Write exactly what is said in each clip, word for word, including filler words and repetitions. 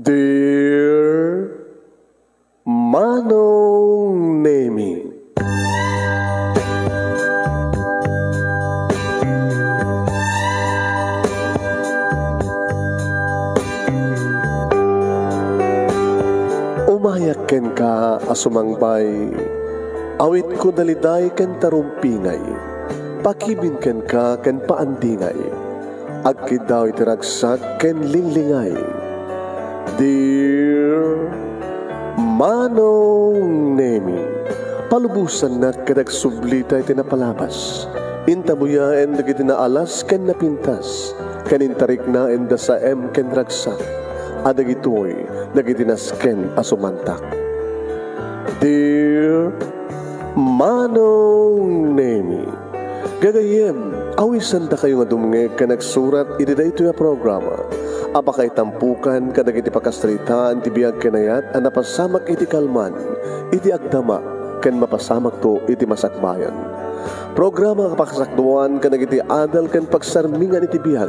Dear Manong Nemi. Umayak kenka a sumangbay, awitko daliday ken tarumpingay, pakibin kenka ken paandingay. Agkiddaw iti ragsak ken linglingay. Dear Manong Nemi, palubosannak ket agsublita iti napalabas. Intabuyaen dagiti naalas ken napintas, ken intariknaen da saem ken ragsak, a dagitoy dagiti nasken a sumantak. Dear Manong Nemi, gagayyem, awisandakayo nga dumngeg ken agsurat iti daytoy a programa a pakaitampukan kadagiti pakasaritaan ti biag ken ayat a napasamak iti kalman, iti agdama, ken mapasamakto iti masakbayan. Programa a pakasakduan kadagiti adal ken pagsarmingan iti biag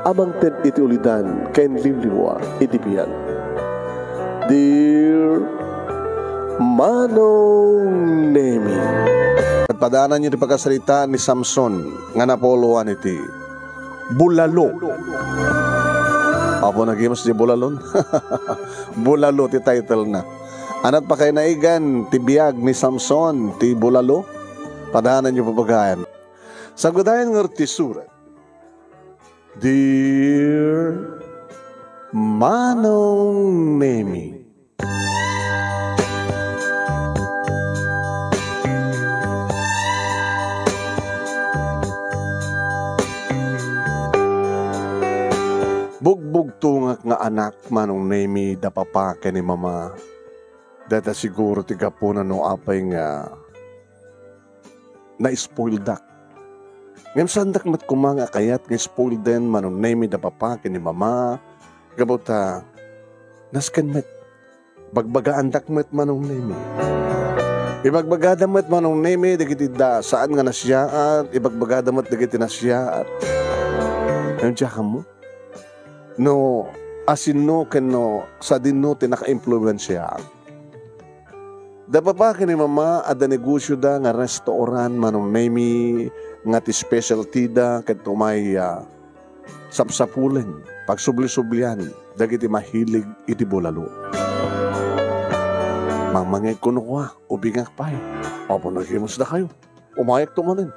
a mangted iti ulidan ken liwliwa iti biag. Dear Manong Nemi. Ket padananyo ti pakasaritaan ni Samson nga napuloan iti bulalo. Apo, nagimus di bulalon. Bulalo ti title na. Anat pakainaigan ti biag ni Samson ti bulalo? Padananyo pabagayan. Saggudayan ngarud ti surat. Dear Manong Nemi. Bugbugtongak nga anak, Manong Nemi, da papa ken ni mama. Dayta siguro ti gapuna no apay nga na-spoildak. Ngem saandak met koma nga kayat nga spoilden, Manong Nemi, da papa ken ni mama, gapu ta nasken met. Bagbagaandak met, Manong Nemi. Ibagbagada met, Manong Nemi, dagiti da saan nga nasiaat, ibagbagada met dagiti nasiaat. Ngem diak ammo no asinno ken no sadinno ti nakaimpluensiaak. Da papa ken ni mama, adda negosioda nga restaurant, Manong Nemi, nga ti specialty da ket umay, ah, sapsapulen, pagsubli-sublian dagiti mahilig iti bulalo. Mangmangegko no kua, ubingak pay. Apo, nagimusdakayo. Umayakto manen.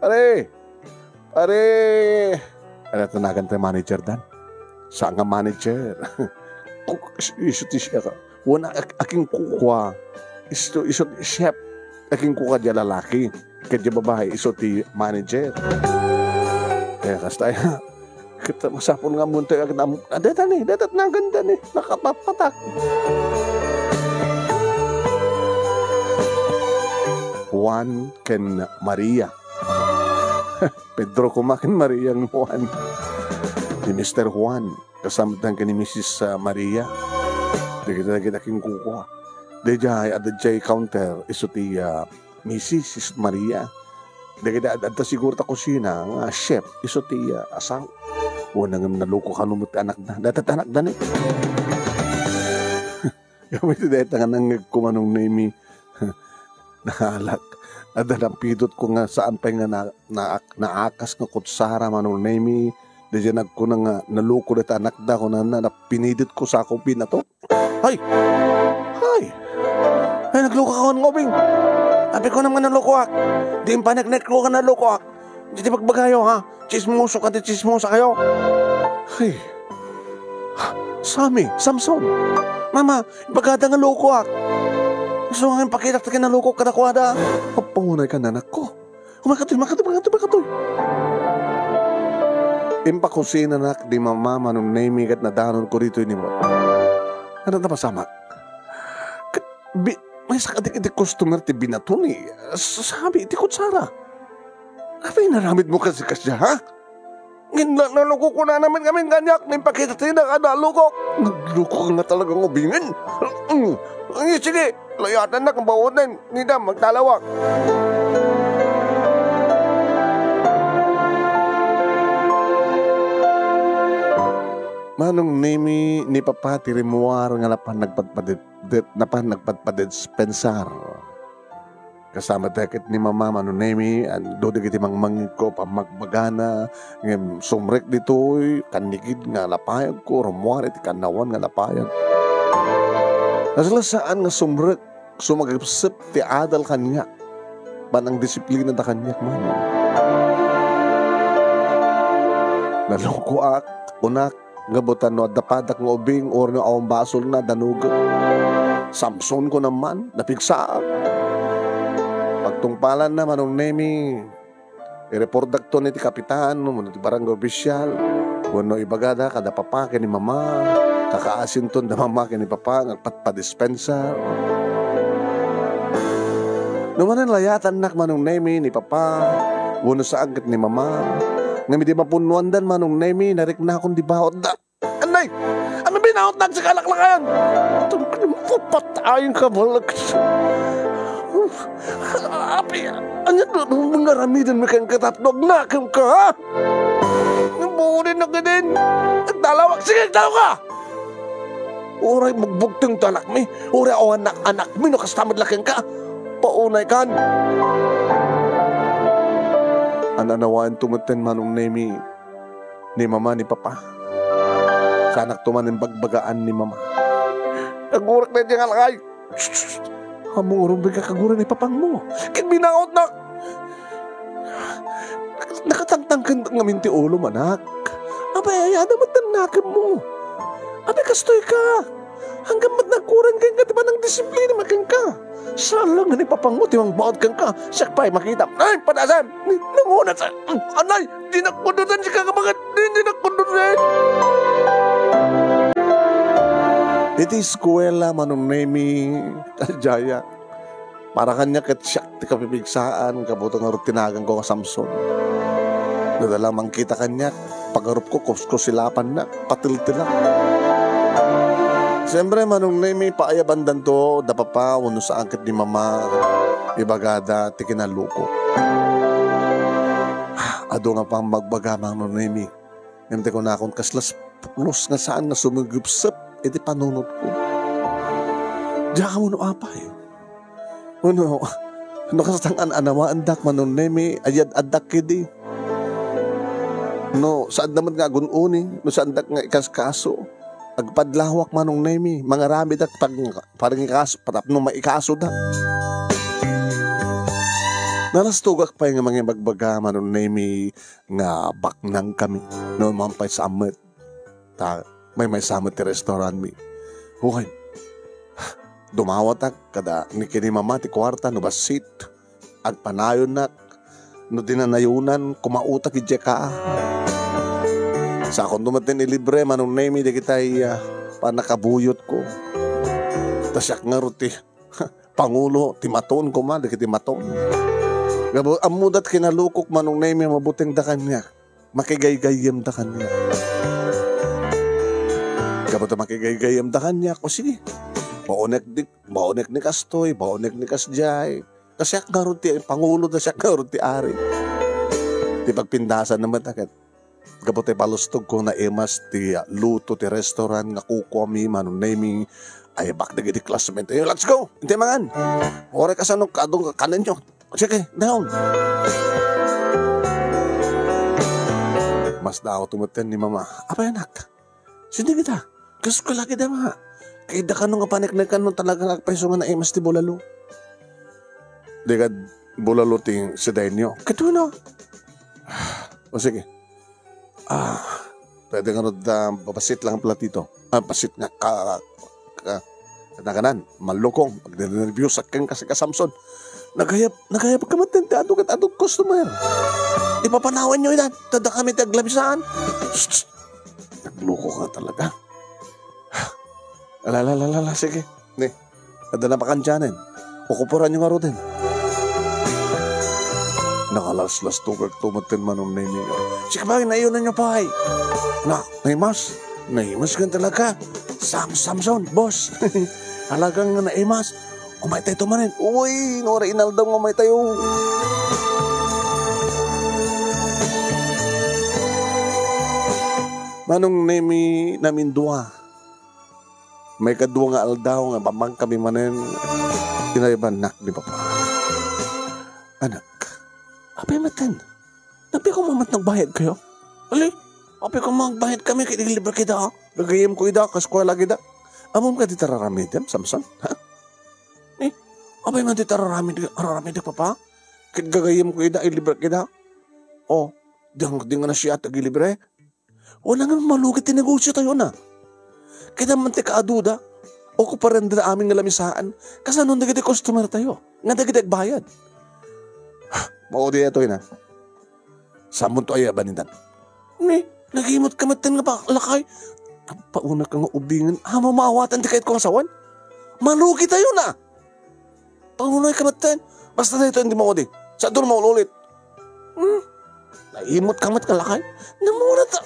Pare! Pare! Ano tanagan ti manager dan? Saan nga manager? Kuk-, is-, isu ti siya ka. Wen ak-, aking kukua. Isu, isu ti chef. Aking kukua dia lalaki. Ket dia babae, isu ti manager. Kaya kasta ya. Ket masapul nga ammon tayo agdam-, ah, deta ni, deta naganda ni, nakapapatak. Juan ken Maria. Pedro koma ken Maria nga Juan. Ni Mister Juan, kasama ken ni Missus, ah, Maria. Dagiti, dagiti ken kukua. Daydiay, adda jay counter, isu ti, ah, Missus Maria. Dagiti ad-, adda siguro ta kusina nga chef, isu ti, ah, asawa. Wen ngem naloko kano met ti anakda. Dayta ti anakda ni. Kami ti dayta nga nangngegko, Manong Nemi. Naalak. Adda napidotko nga saan pay nga na-, na-, naakas nga kutsara, Manong Nemi. Daydiay nagkuna nga naloko dayta anakda, kunana, napinidotko sako binato. Ay! Ay! Ay, nagluka ka nga ubing. Apay kunam nga nalukoak. Di impaneknekko nga nalukoak. Di ti pagbagayo, ha? Tsismoso ka, ti tsismosa kayo. Ay. Sammy, Samson. Mama, ibagada nga lukoak. Gusto nga ipakitak ti kinalukok kadakuada. Apo, unay ka, anakko. Umakatoy, umakatoy, umakatoy, umakatoy. Impakusinanak di mama, Manong Nemi, ket nadanonko ditoy ni Mama. Ano napasamak? Ket bi-, maysa kadagiti customer ti binato ni, s-, sabi, iti kutsara. Apay inaramidmo kasi kasdiay, ha? Ngem na-, nalukok ko na naman kami kaniak, nagpakita tayo na kada lukok. Naglukok nga talagang ubingen. Mm. Ay, sige, layatannak baonen. Ngidam, magtalawak. Manong Nemi, ni Papa ti rimmuar nga napan nagpadpaded-, napan nagpadpadispensar. Kasama ti ket ni Mama, Manong Nemi, adu dagiti mangmangngegko, pammagbagana, ngem sumrek ditoy, kannigid nga lapayagko, rummuar iti kannawan nga lapayag. Kasla saan nga sumrek, sumagepsep ti adal kaniak. Panangdisiplinada kaniak, Manong. Nalukoak, kunak, gapu ta no adda padak nga ubing, uray no awan basolna, danugek. Samson ko naman, napigsaak. Pagtungpalanna, Manong Nemi, ireportdakton iti kapitan wenno iti barangay official, wenno ibagada kada Papa ken ni Mama, kakaasinton da Mama ken ni Papa nga agpadpadispensar. No manen layatannak, Manong Nemi, ni Papa, wenno saan ket ni Mama, ngem idi mapunnoandan, Manong Nemi, nariknakon di baotda. Anay! Ano binaot na sa kalaklakayan? Patay ka, balak. Api, anya no, no, mangaramiden mi kang katapno, agnakem ka, ha? Ang buunin na ka din. Nagdalawag, sige, daw ka! Uray magbugteng ta anakmi, uray awan nak anakmi, no kasta met laken ka. Paunay kan. Ananawaen tumetten Manong Nemi. Ni Mama, ni Papa. Sanak tuman imbagbagaan ni Mama. Agurek na diay nga lakay. Shh, shh, shh. Ammom nga rumbeng ka kagura ni Papang mo. Ket binaot na. Nakatangtang ken ngamin ti ulo, manak. Apay, ayada met ti annakem mo. Apay, kastoy ka. Anggaman met nagkuran kenka ti panangdisiplina kenka. Saan lang nga ni Papang mo ti mangbaot kenka. Siak pay makita. Ay, padasem! Ni-, nangunat sa-, anay! Di nakkudutan si kakabangat! Di, di nakkudutan! Iti eskuela, Manong Nemi, Jaya. Para kaniak ket siak ti kapipigsaan, gapu ta ngarud tinaganko nga Samson. Nadala mangkita kaniak, pagarupko, kuskusilapanna, patiltilak. Siyempre, Manong Nemi, paayabandanto, da Papa, wenno saan ket ni Mama, ibagada ti kinalukok. Adu nga pammagbaga, Manong Nemi. Ngem ti kunakon, kasla pulos nga saan nga sumagepsep iti panunotko. Diak ammo no apay. Wenno, no kasta nga an-anawaendak, Manong Nemi, ayad-addak kidi. No, saandak met nga agun-uni, no saandak nga ikaskaso. Agpadlawak, Manong Nemi, mangaramidak pag-, paringikas-, tapno maikasodak. Nalastogak pay nga mangibagbaga, Manong Nemi, nga baknang kami. No, mampay sa amet. Ta, maymaysa met ti restaurant mi. Uy, dumawatak kada ni ken ni Mama ti kuarta no bassit. Agpanayonnak. No di nanayonan, kumautak idiay kaa. Sakonto met ti ilibre, Manong Nemi, dagitay, ah, pannakabuyotko. Ta siak ngarud ti pangulo, ti maton koma, dagiti maton. Gapu, ammoda ti kinalukok, Manong Nemi, mabutengda kaniak. Makigaygayyemda kaniak. Gapu ta makigaygayyemda kaniak, o sige. Baonek di, baonek ni kastoy, baonek ni kasdiay. Ta siak ngarud ti pangulo, ta siak ngarud ti ari. Ti pagpindasan naman, ta ket gapu ti palustogko, naimas ti, ah, luto ti restaurant nga kukuami, Manong Nemi, ay bak dagiti classmate. Ay, let's go! Intay mangan! Oray kasano, kadong kanenyo. Sige, daon. Mas daw tumutten ni Mama. Apay, anak? Sino kita? Kas ko lagi da, Ma. Kay da kano nga paniknikan no talaga nga agpayso nga naimas ti bulalo. Di kad bulalo ti sidainyo. Katuno. O sige. Ah, pwede nga rod, ah, babasit lang ang platito. Ah, basit nga ka, ka, nakanan, malukong, pag nerbios, sakken kasi ka Samson. Nagayab, nagayab ka maten, ti aduk, aduk customer. Ipapanawan nyo idan, tada kami ti aglabisan. Shh, shh. Nagluko ka talaga. Ala, ala, ala, ala, sige. Ni, adda na pakantianen. Kukupuran yung aruden. Nakalaslas to kag tumaten manong Nemi. Sige, pay, naiunan nyo, pay. Na, naimas. Naimas kan talaga. Sam, Samson, boss. Talagang naimas. Umay tayo tumanen. Uy, nora inaldaw nga umay tayo. Manong Nemi, namindua. Maikadua nga aldaw nga bamangkami manen, inaybannak ni Papa. Anak, apay metten? Apay koma met nagbayad kayo? Ali, apay koma nagbayad kami ket ilibre kida, ah. Gagayyemko ida, kaskuela kida. Ammom kadi ti ar-aramidem, Samson? Ha? Eh, apay man ti ar-aramid-, ar-aramidek, Papa? Ket gagayyemko ida, ilibre kida. Oh, di nga, di nga nasia ti agilibre. Wala nga malugit ti negosio tayo na. Kaya man ti kaaduda, o kuparenda amin nga lamisaan, kasano dagiti customer tayo, nga dagiti agbayad. Maudi ito, ina. Samonto aya banidan. Ni, nagimot ka metten nga pa-, lakay. Pauna ka nga ubingen, ha, mamawatan ti kayat ko nga sawan. Malugi tayo na. Pangunay ka met ken. Basta daytoy, hindi mo di. Sa doon mo ulit. Hmm? Naimot ka met nga lakay. Namuna ta.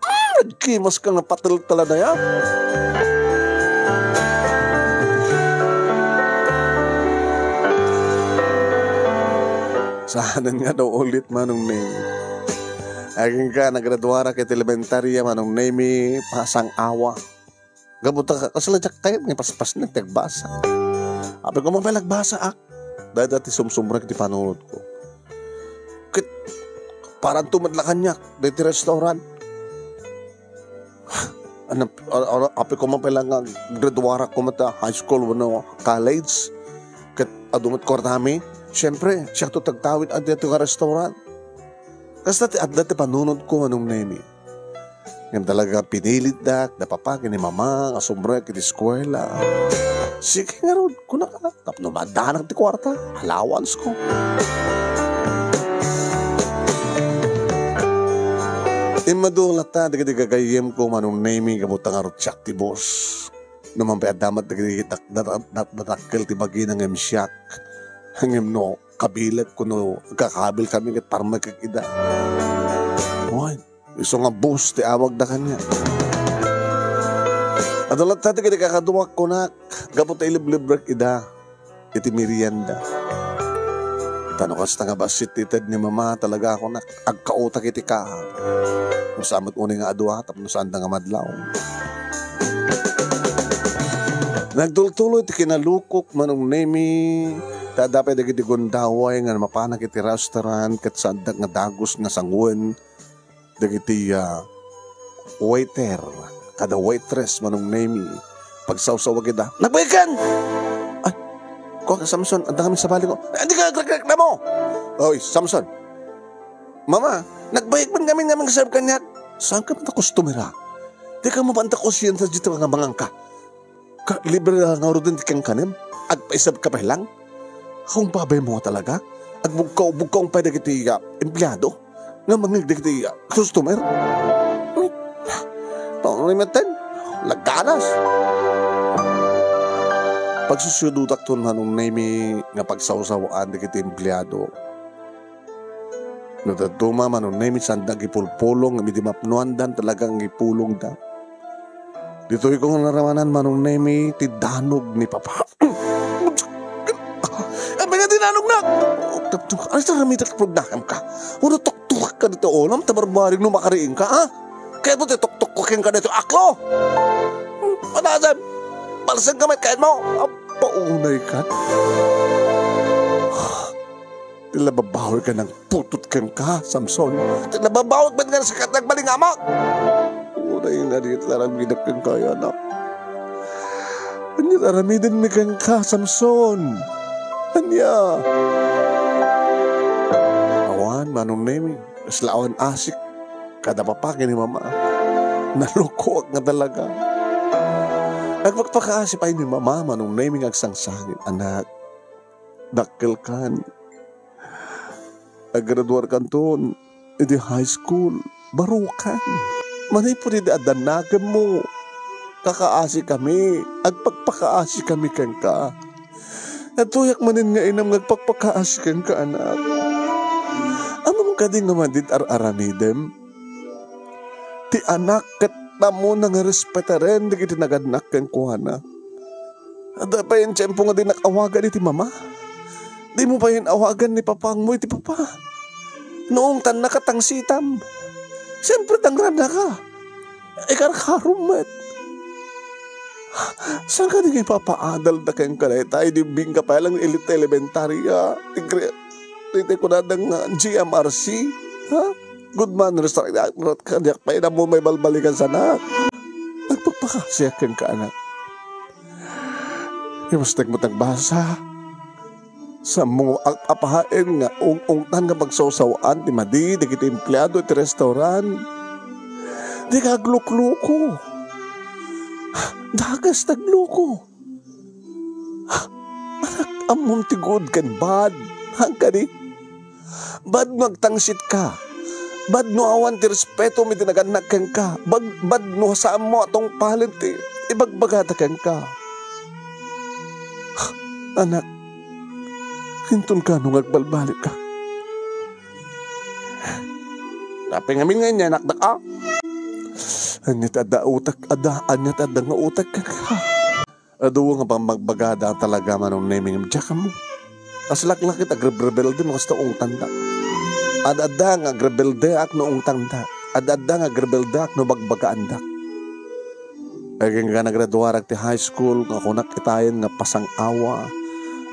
Hmm, nagkimas ka nga patel talaga ya. Saanen nga daw ulit, Manong Nemi. Aging ka, nagraduara ket elementarya, Manong Nemi, pasang awa. Gapu ta kasla diak kayat nga paspasnek ti agbasa. Apay ko man pay nagbasa ak. Dayta ti sumsumrek ti panunotko. Ket paranto met la kaniak daytoy restaurant. Ano, ano, apay ko man pay la nga graduarak ko met a high school wenno college. Ket adu met kuartami. Siempre, siakto ti agtawid daytoy nga restaurant. Kasta ti adda ti panunotko, Manong Nemi. Ngem talaga pinilitdak da papa ken ni mama nga sumrek iti eskuela. Sige ngarud, kunaka, tapno maaddanak ti kuarta, allowance ko. Immadu latta dagiti gagayyemko, Manong Nemi, gapu ta ngarud siak ti boss. No man pay adda met dagiti dak-, dak-, dak-, dakkel ti bagina ngem siak. Ngem no kabileg kuno agkakabil kami ket parmek ida. Wen, isu nga boss ti awagda kaniak. Adu latta ti kadi kakaduak kunak, gapu ta iliblibrek ida iti merienda. Ta no kasta nga bassit ti ited ni mama, talaga kunak, agkautak iti kaha. No saan met unay nga adu, tapno saanda nga madlaw. Nagtultuloy ti kinalukok, Manong Nemi, ta adda pay dagiti gundaway nga mapanak iti restaurant ket saandak nga dagus nga sanguen dagiti, ah, waiter kada waitress, Manong Nemi. Pagsawsawag ida, "Nagbayagan!" Ay, ko, Samson, adda kami sabali ko. "Ay, di ka agrekreklamo!" Oy, Samson. "Mama, nagbayag man kami nga mangserve kaniak." "Saan ka man ta customer, ha? Di ka man ta kusyente dito nga mangan ka. Ka, libre nga ngaruden ti kankanem? Agpaisab ka pay lang? Kung babay mo talaga? Agbugkaw-bugkaw pay dagiti, ah, empleyado nga mangngeg dagiti, ah, customer?" Paunay metten, laganas. Pagsusudutakton, Manong Nemi, nga pagsawsawaan dagiti empleyado. No dadduma, Manong Nemi, saanda agipulpulong, ngem idi mapnoandan, talaga nga agipulongda. Ditoy ko nga naramanan, Manong Nemi, ti danog ni Papa. Apay nga dinanognak? Ano ti aramidek, prugnakam ka? Uno tuktukak ka dito, ulam, ta barbarig no makariing ka, ha? Kayat mo ti tuktok ko kenka dito, aklo? Patasan! Balsag ka met, kayat mo? Apaunay ka. Ti nababawi ka nang putot kenka, Samson. Ti nababawi met nga nasakat nagbalingamak. Uray nga di aramidek kenka, anak. Ania ti aramidenmi kenka, Samson? Ania? Awan, Manong Nemi. Kasla awan asik. Kada papa ken ni mama. Nalukoak nga talaga. Agpakpakaasi pay ni mama, Manong Nemi, nga agsangsangit, anak. Dakkelkan. Aggraduarkanton iti high school. Barokan. Manipud idi adda nakemmo, kakaasi kami. Agpakpakaasi kami kenka. Adtoyak manen nga inam nga agpakpakaasi kenka, anak. Ammom kadi nga madi ti ar-aramidem? Ti anak ket ammona nga respetaren dagiti nagannak kenkuana. Adda pay tiempo nga dinak awagan iti mama. Dimo pay awagan ni papangmo iti papa. Naungtanna ket tangsitam. Siempre, tangrannaka. Ikarkarom met. Saan kadi nga ipapaadal da kenka dayta? Idi bingka pay lang elite elementarya. Tigre, iti kunada nga G M R C. Ha? Good manners, kadiak pay na mo may balbalikan sana. Nagpagpakasiak kenka, anak. Imustek mo tagbasa. Sa mo ag-, apahaen nga ung-ungtan nga pagsawsaw-an ti madi dagiti empleado iti restaurant. Dika aglukloko. Dagas tagluko. Anak, ammom ti good ken bad. Hankadi? Bad no agtangsit ka. Bad no awan ti respeto mi ti nagannak kenka. Bag-, bad no saan mo a tungpalen ti ibagbagada kenka. Anak, inton kano nga agbalbalik ka. Apay ngamin nga inyanak daka? Ania ti adda utek, adda, ania ti adda nga utek kenka? Adu nga pammagbagada talaga, Manong Nemi, ngem diak ammo. Kas laklakit agrebrebelde no kasta ungtanda. Ad-adda nga agrebeldeak no ungtanda. Ad-adda nga agrebeldeak no bagbagaandak. Agingga nagraduarak ti high school nga kunak itayen nga pasang-awa.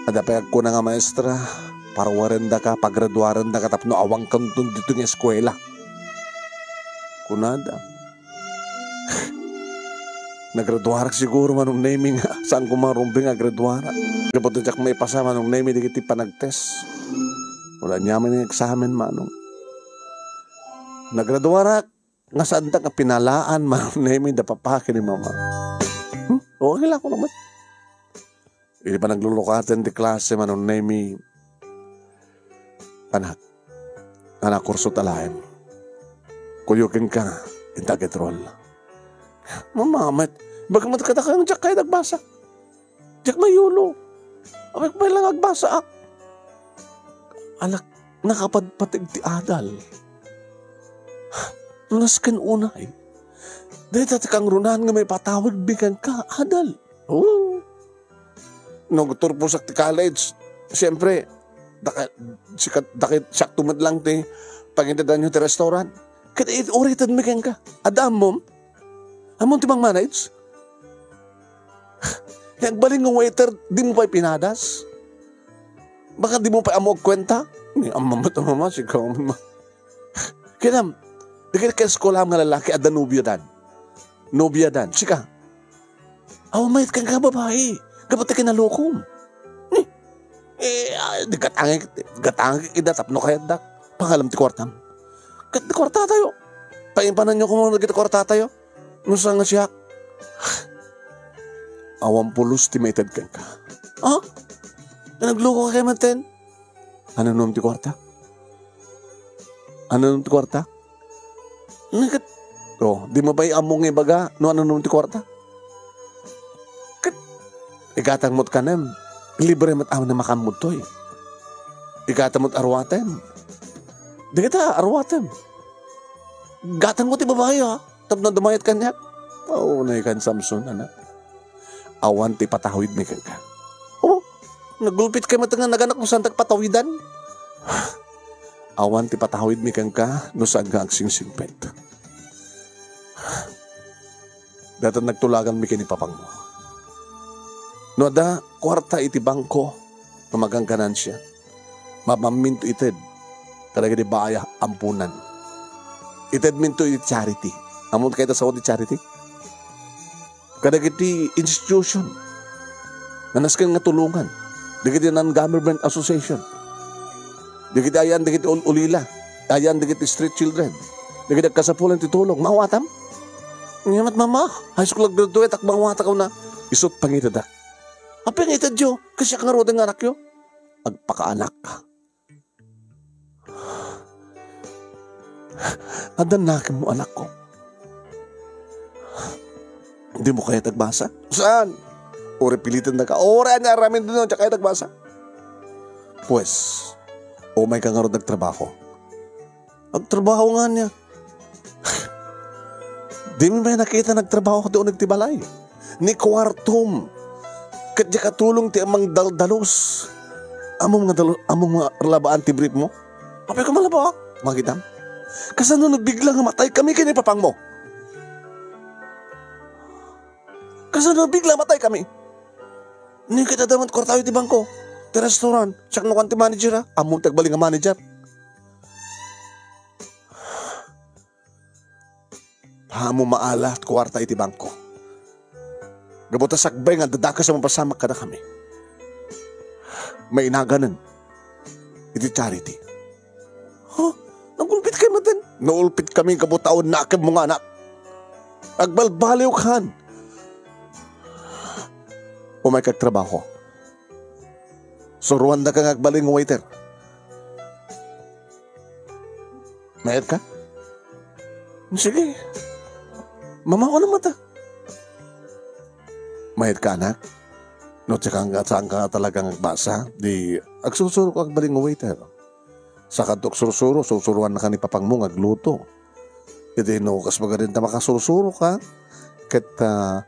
Adda pay agkuna nga maestra, parwarendaka, pagraduarendaka tapno awankanton ditoy nga eskuela. Kunada. Nagraduarak siguro, Manong Nemi, nga saan koma rumbeng a graduarak. Gapu ta diak maipasa, Manong Nemi, dagiti panagtest. Wala niaman nga eksamen, Manong. Nagraduarak nga saandak nga pinalaan, Manong Nemi, da papa ken ni mama. Hmm? Okay lang ako naman. Idi panaglulukaten ti klase, Manong Nemi, anak, anak, kurso ta laeng. Kuyo kenka, inta ketrol. Mama met, ibagam met kadakayo nga diak kayat agbasa. Diak mayulo. Apay, apay lang agbasaak. Anak, nakapadpateg ti adal. Runas ken unay. Dayta ti kangrunaan nga maipatawidmi kenka, adal. Oo. No agturposak ti college, siyempre, daka-, sikat-, dakit, siakto met lang ti pangitadanyo ti restaurant. Ket it-, uritedmi kenka. Adda ammom? Ammom ti mang-manage? Nga agbalin nga waiter, dimo pay pinadas? Baka dimo pay ammo agkuenta? Ni, amma met, amma, sika, amma. Kinam, dagiti kaeskuelam nga lalaki, adda nobiodan. Nobiadan. Sika? Aw, mayat kenka, babai. Gapu ta kinalukom. Ni? Eh, ah, di gatangek, gatangek ida tapno kayatdak. Pangalam ti kuartam. Ket ti kuartatayo. Paimpananyo koma dagiti kuartatayo. No saan nga siak. Awan pulos ti maited kenka. Ah? Nagluko ka kay manten? Anonnom ti kuarta? Anonnom ti kuarta? Ket, oh, di mo pay ammo nga ibaga no anonnom ti kuarta? Ket, igatang mo't kanem, libre met amin a makammod toy. Igatang mo't arwatem. Di kita arwatem. Gatang mo ti babae, ha? Tapno dumayat kaniak. Paunay kan Samson, anak. Awan ti patawidmi kenka. Oh, nagulpit kay met nga naganak no saan ti agpatawidan. Awan ti patawidmi kenka no saan nga agsingsingpet. Dayta nagtulaganmi ken ni papangmo. No adda kuarta iti bangko nga maganganansia, mapanminto ited kadagiti baay a amponan. Itedminto iti charity. Ammom kayat a sao ti charity? Kadagiti institution nga nasken nga tulongan, dagiti non-government association, dagiti ayan dagiti ul-, ulila, ayan dagiti street children, dagiti agkasapulan ti tulong, maawatam? Nia met, mama, high school a graduate ak, maawatak una. Isu't pangitedak. Apay nga itedyo? Kasiak ngaruden nga anakyo. Agpakaanak. Adda nakemmo, anakko. Di mo kayat agbasa? Saan? Uri piliten da ka. Uri ania aramid no, diak kayat agbasa. Pues, umay ka ngarud nagtrabaho. Agtrabaho nga ania? Di mi pay nakita nagtrabaho ti uneg ti balay. Ni kuartom. Ket diak a tulong ti mangdaldalos. Ammom nga dalo-, ammom nga labaan ti brief mo? Apay ko malabaan? Makitam? Kasano no bigla nga matay kami ken ni papangmo? Kasano bigla matay kami? Ni kita daman kwartayo ti bangko. Ti restaurant. Siak no kan ti manager, ah. Ammom ti agbalin nga manager. Ammom maala ti kuarta iti bangko. Gapu ta sakbay nga addadakes a mapasamak kadakami. Mainaganen iti charity. Ha? Nagulpit kayo maten? Naulpit kami gapu ta awan nakemmo nga anak. Agbalbaliwkan. Umay kag trabaho. Suruandaka nga agbalin nga waiter. Mayat ka? Sige. Mamaw na mata. Mayat ka, anak? No, tsaka nga, saan ka nga talagang agbasa? Di, agsursuro ka agbalin nga waiter. Saka to agsursuro, sursuruan na ka ni papangmo nga agluto. Iti no, kas magarin ta makasursuro ka, ket, ah,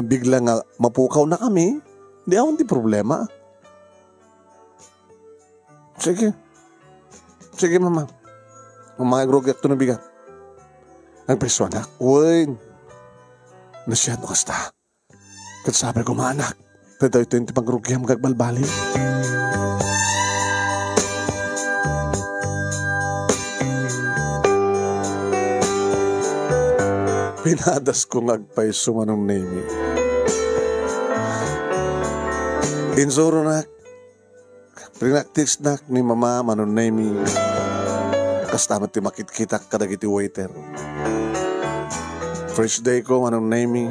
bigla nga mapukaw na kami, di awan ti problema. Sige. Sige, mama. Mangagrugi ak to no bigat. Agpreso, anak. Wen. Nasiat no kasta. Ket sapay koma, anak. Ta daytoy ti pangrugiam nga agbalbaliw. Pinadasko nga agpayso, Manong Nemi. Insuronak, pinaktisnak ni Mama, Manong Nemi. Kasta met ti makitkitak kadagiti waiter. First day ko, Manong Nemi.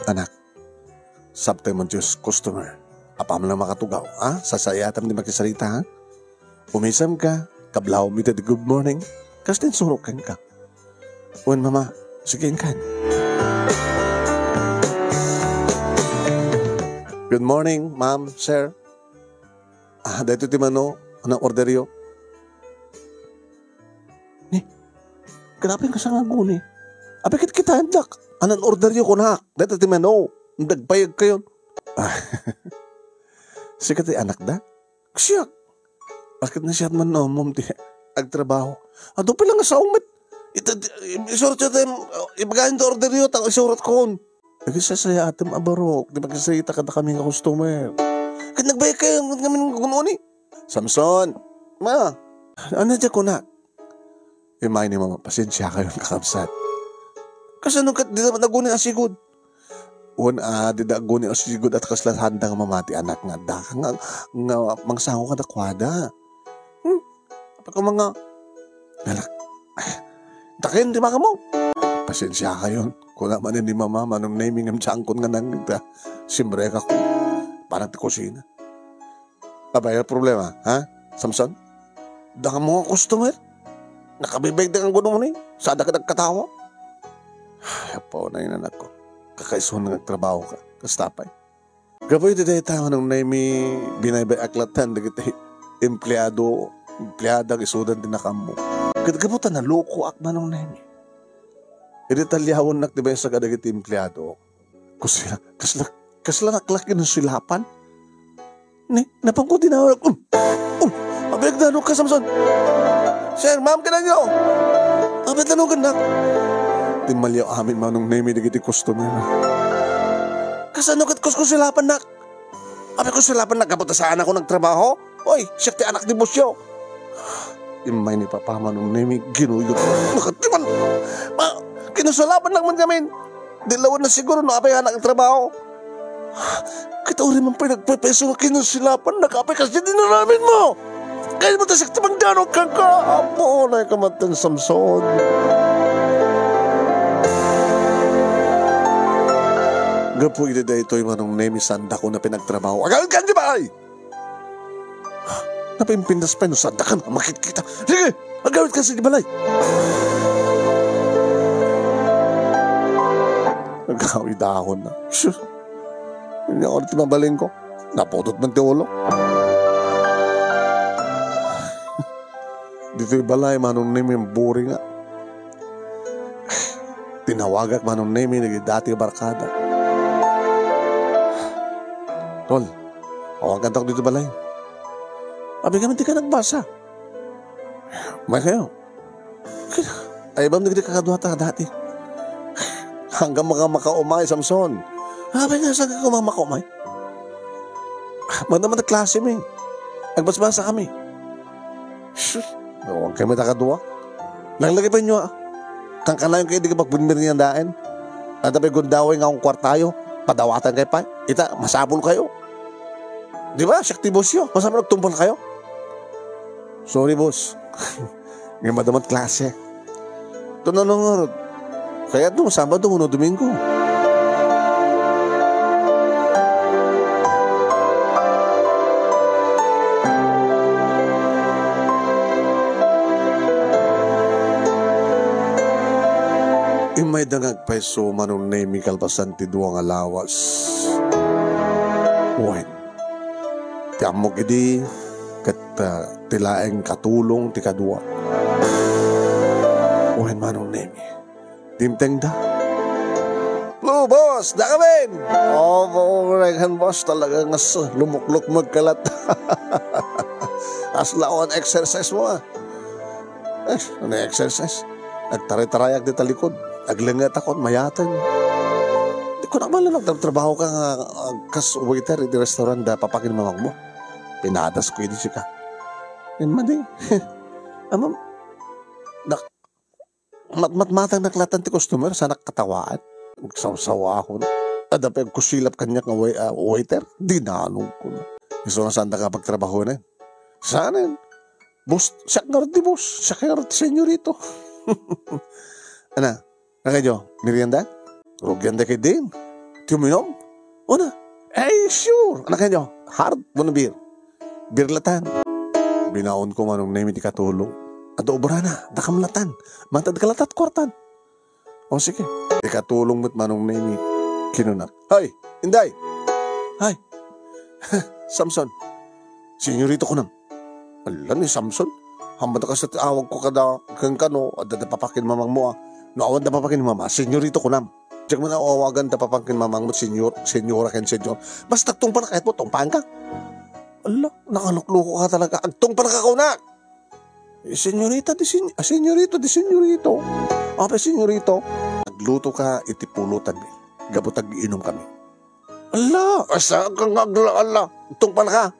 Anak, sabtay man ti customer. Apam lang makatugaw, ha? Sasayatam ti makisarita, ha? Umisem ka, kablawem iti good morning. Kasta insuro kenka. Wen, Mama, sige, inkan. Good morning, ma'am, sir. Ah, daytoy ti menu, anak orderyo. Ni, kadapay nga sangaguni. Apay ket kitaendak, anak orderyo kunak. Daytoy ti menu, nagbayag kayon. Ah, sika ti anak da? Siak. Aket nasiat man no, mom, ti agtrabaho. Adu pay lang nga saong met. Ita, ita, isurat ta, ibagayo ti order yo, ta isurat kon. Agsasayaatem a barok, ti makisarita kadakami nga customer. Ket nagbayag kayo, ngamin gunoni. Samson, ma, ano di kunak? Immay ni Mama, pasensia kayon, kakabsat. Kasano ket di naman naguni a sigud? Wen a, di da aguni a sigud a kasla sanda nga mamati anak nga adda ka nga, nga mangsango kadakuada. Hmm? Apay ko mga, anak, daken ti makamo. Pasensia kayon. Kuna manen ni Mama, Manong Nemi, ngem saankon nga nangngeg ta simrekak. Parang ti kusina. Apay a problema, ha? Samson? Damo nga customer? Nakabibeg da kang gunoni? Sada ka nagkatawa? Ay, apo na yun, anak ko. Kakaisuan nga nagtrabaho ka. Kasta pay. Gapu iti dayta, Manong Nemi, binaybay-ak latta dagiti empleado, empleada, isudan ti nakammo. Ket gapu ta nalukoak, Manong Nemi. Idi talliawennak ti maysa kadagiti empleado. Kusya, kasla, kasla naklak ken nasilapan? Ni, napanko dinawag. Um, um, abeg na ka, Samson. Sir, ma'am, kananyo? Abeg na ka, nak. Timmaliaw amin, Manong Nemi, dagiti customer. Kasano ket kuskusilapan, nak? Apay kuskusilapan, nak, gapu ta saan ako nagtrabaho? Oy, siak ti anak ni bossyo. Immay ni Papa, Manong Nemi, ginuyod. Nakatiman. Ma, kinusalapan lang man kami. Di lawen na siguro no apay anak trabaho. Kita uri man pa'y nagpepeso nga kinusalapan, nakapay kasi di naramin mo. Kaya mo ta siak ti pagdano ka ka. Apo, na kamaten Samson. Gapu iti daytoy Manong Nemi sanda ko na pinagtrabaho. Agawid ka, di ba, ay? Napimpintas pay no sanda ka na makitkita. Sige, agawid ka sa balay. Agawid ahon na. Sus. Hindi ako ti mabalin ko. Naputot man ti ulo. Dito'y balay, Manong Nemi, ang boring nga. Tinawagak, Manong Nemi, dagiti dati a barkada. Tol, awan kantak dito balay. Abi kami ti ka nagbasa. May kayo. Ay, bang nagdi kakadwa ta dati? Hanggang mga makaumay, Samson. Apay nga, saan ka kumamako, may? Manda man klase mi. Agbasbasa kami. Sus, awan kami takadua. Naglagipan nyo, ah. Kankanayon kayo, di ka pagbinbirnian daen. Ada pay gundaway nga akong kwartayo. Padawatan kayo pa. Ita, masapul kayo. Di ba? Siak ti boss yo. Masama nagtungpal kayo. Sorry, boss. Nga madamat klase. Ito na nung arot. Kaya ito, Sabado, no, Domingo. Immay da nga agpayso, Manong Nemi, kalpasan ti dua nga lawas. Wen, ti ammok idi ket, ah, ti laeng katulong ti kadua. Wen, Manong Nemi, dimtengda. Hello, boss! Dakamin! Oh, oh, boss, talaga nga s-, lumuklok magkalat. Asla on exercise mo, ah. Eh, ano yung exercise? Nagtaray-tarayak di talikod. Aglengetakon, mayaten. Di ko na man lang nagtrabaho ka nga, ah, kas waiter iti restaurant da papakin mamang mo. Pinadas ko idi sika. Yan man di. Amam, nak-, mat-, matmatang naklatan ti customer, sa nakatawaan. Magsawsawa ako. Ada pa yung kusilap kanya nga wai-, ah, waiter. Dinanong ko na. Gusto nga saan da ka pagtrabaho na yun? Saan? Boss, siak ngarud ti boss. Siak ngarud ti senyorito. Ana, ano kayo? Merienda? Rugian da kayo din. Ti uminom? Una. Eh, sure. Ano kayo? Hard? Wano beer? Beer latan. Binaon ko Manong Nemi ti katulong. Ado obrana. Dakam latan. Mantad ka latat kwartan. O sige. Ikatulong met Manong Nemi. Kinunak. Hay! Inday! Hay! Samson! Senyorito kunam. Ala ni Samson. Hammada kasi ti awag ko kada kenka no, adda da papakin mamang mo, ah. No, awan da papakin mama, senyorito kunam. Diak man awagan da papakin mamang mo, senyor, senyora ken senyor. Basta tungpal ka, mo, tungpal ka. Ala, nakalukloko ka talaga. Agtungpal ka kuna! Eh, senyorita di sen-, ah, senyorito di senyorito. Apay senyorito? Nagluto ka iti pulutan mi. Gapu tag-inom kami. Ala, asa ka nga agla-, ala. Tungpal ka.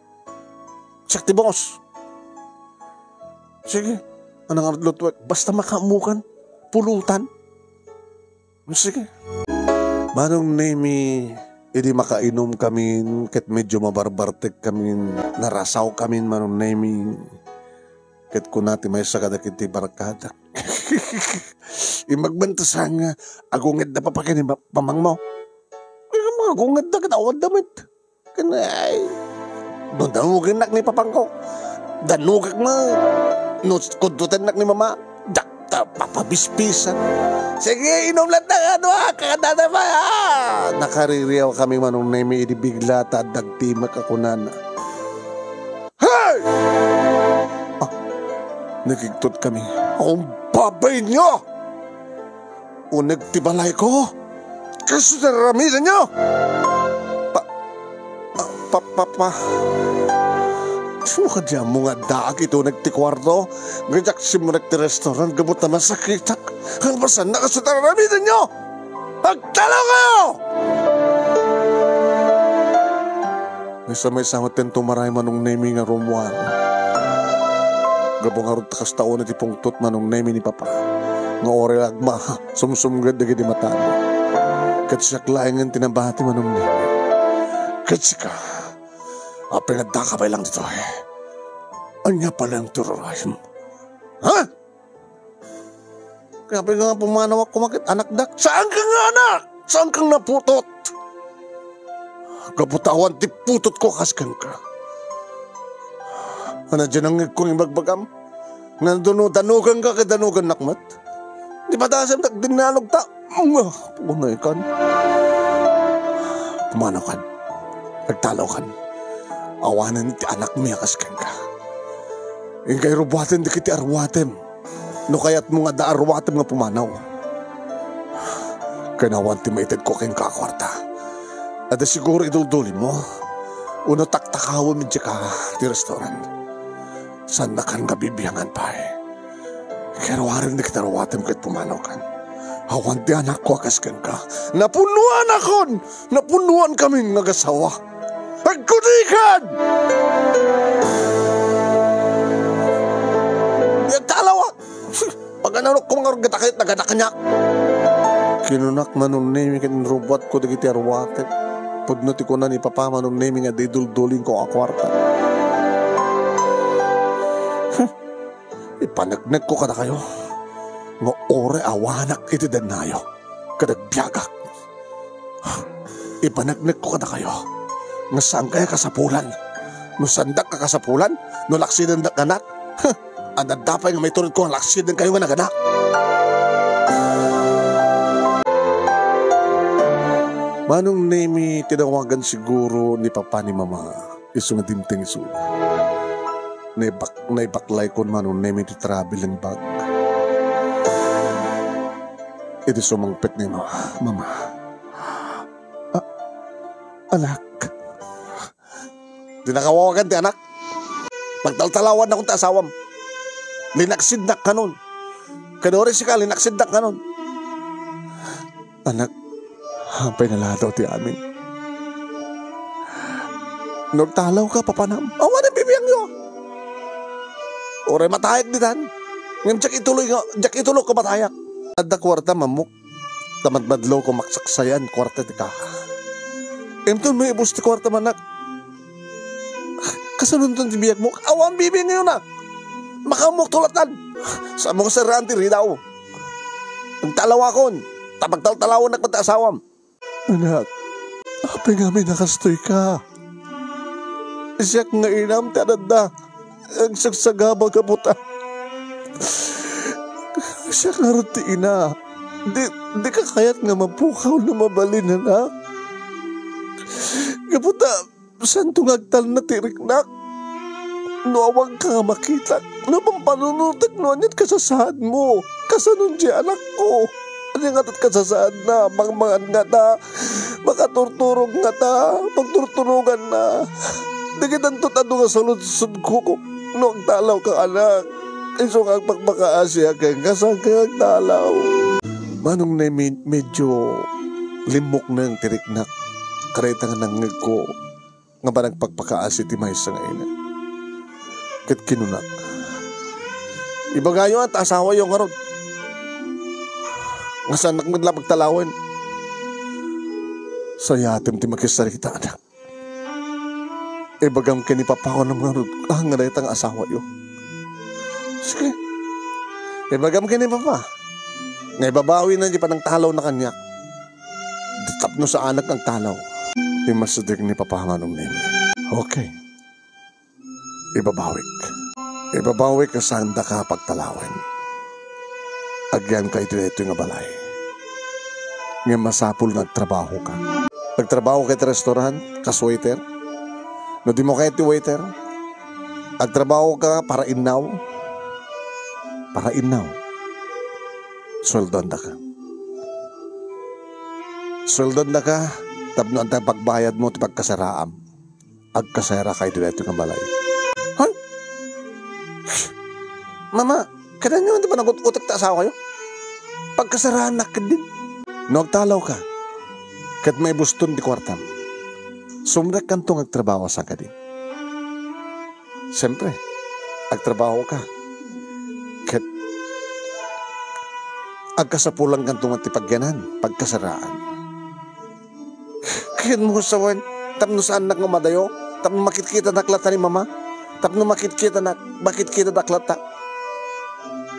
Siak ti boss. Sige. Ano nga lutuek? Basta makaamukan. Pulutan. Sige. Manong Nemi, idi makainom kamin, ket medyo mabarbartek kamin, narasaw kamin, Manong Nemi. Ket kuna ti maysa kadagiti barkada. Imagbentasan nga, agunged da papakin ni ma-, mamang mo. Ay, mga agunged da, ket awan da met. Ken, ay, no danugennak ni papangko, danugek mo. No kuddutennak ni mama, dakta, papabispisan. Sige, inom lang na, ano, ah, kakadada pa, ah. Nakaririaw kami Manong Nemi, idi bigla ta dagtimek a kunana. Hey! Ah, nakigtot kami. Ang babay niyo! Uneg ti balayko. Kasu ti aramidenyo? Pa, pa, pa, pa, pa. Sino ka diyan mo nga addaak iti uneg ti kuarto? Nga diak simrek ti restaurant, gapu ta masakitak. Kalpasan na kasu ti aramidenyo? Agtalo kayo! Maysa-maysa met ti tumaray Manong Nemi nga rummuar. Gapu ngarud ta kasta unay ti pungtot Manong Nemi ni Papa. Nga uray agma, sumsumged dagiti matana. Ket siak laengen ti nabati Manong Nemi. Ket sika, apay nga addaka pay lang ditoy? Ania pay lang ti urayem? Ha? Kaya pay nga pumanawak kumakit anakda. Saan ka nga anak? Saan kang naputot? Gapu ta awan ti putotko kas kenka. Ano dyan ang ngegko nga ibagbagam? Nga dano-, danugan ka kay danugan nakmat? Di ba dasam nagdinalog ta? Nga, punay kan. Pumanaw kan. Nagtalo kan. Awanen ti anak mi a kas kenka. Ingkay rubuaten dagiti arwatem. No kayatmo nga adda arwatem nga pumanaw. Kanawan ti maitedko kenka a kuarta. Adda siguro iduldulimo. Uno taktakawem idiay ka ti restaurant. Saannakan nga bibiangan pay. Kay ruarem dagiti arwatem ket pumanaw kan. Awan ti anakko a kas kenka. Napunnoanakon! Napunnoankamin nga agasawa. Agkutikan! Agtalawak! Pagananokko nga ruggetakayat nagada kaniak. Kinunak Manong Nemi ket inrubuatko dagiti arwatek. Pudno ti kuna ni Papa Manong Nemi nga diay duldulingko a kuarta. Ipanegnegko kadakayo nga uray awanak iti dennayo ket agbiagak. Ipanegnegko kadakayo nga saankayo a kasapulan. No saandak a kasapulan, no laksidendak nga anak, adda pay nga maituredko nga laksidenkayo nga naganak. Manong Nemi, tinawagan siguro ni Papa ni Mama. Isu nga dimteng isuna. Naibak-, naibaklaykon Manong Nemi ti traveling bag. Idi sumangpet ni Mama, "Mama." "Ah, anak." Dinnak awagan ti anak. Pagtaltalawannakon ti asawam. Linaksidnak kanon. Ken uray sika, linaksidnak kanon. "Anak, apay nga ladaw ti amin? No agtalawka, papanam." "Awanen bibiangyo. Uray matayak ditan. Ngem diak ituloy nga, diak itulok nga matayak." "Adda kuarta, ammok. Ta madmadlawko, maksaksayan kuarta ti kaha. Inton maibus ti kuarta, anak, kasanonton ti biagmo?" "Awan bibiangyonak. Makaammok tulatan. Sa mo nga serraan ti ridaw. Agtalawakon, ta pagtaltalawannak met ti asawam." "Anak, apay ngamin a kastoyka? Siak nga inam ti adda agsagsagaba gapu ta. Siak ngarud ti ina. Di, dika kayat nga mapukaw no mabalin, anak. Gapu ta, saanto nga agtalna ti riknak. No awanka nga makitak, no pampanunotek, no aniat kasasaadmo, kasanon diay anakko? Ania ngata ti kasasaadna? Mangmangan ngata? Makaturturog ngata? Pagturturoganna? Dagitanto adu nga saludsodko no agtalawka, anak. Isu nga agpakpakaasiak kenka, saanka nga agtalaw?" Manong Nemi, medyo limmukneng ti riknak kadayta nga nangngegko nga panagpakpakaasi ti maysa nga ina. Ket kinunak, "Ibagayo ta asawayo ngarud nga saannak met la pagtalawen. Sayatem ti makisarita, anak. Ibagam ken ni Papa kunam ngarud, ah, nga dayta nga asawayo. Sige, ibagam ken ni Papa nga ibabawina diay panagtalawna kaniak. Di tapno saanak nga agtalaw." Immasideg ni Papa Manong Nemi. "Okay. Ibabawik. Ibabawik nga saandaka pagtalawen. Agyanka iti daytoy nga balay. Ngem masapul nga agtrabahoka. Agtrabahoka iti restaurant, kas waiter. No dimo kayat ti waiter, agtrabahoka para innaw. Para innaw. Sueldoandaka. Sueldoandaka tapno adda pagbayadmo ti pagkasaraam. Agkaseraka iti daytoy nga balay." "Hay! Mama, kadanyo ti panagut-utek ti asawayo? Pagkasaraannak ketdin. No agtalawka ket maibuston ti kuartam, sumrekkanto nga agtrabaho a sangkadi. Siempre, agtrabahoka ket agkasapulankanto nga ti pagyanan, pagkasaraan." "Kayatmo sawen, tapno saannak nga umadayo, tapno makitkitanak latta ni Mama, tapno makitkitanak, makitkitanak latta.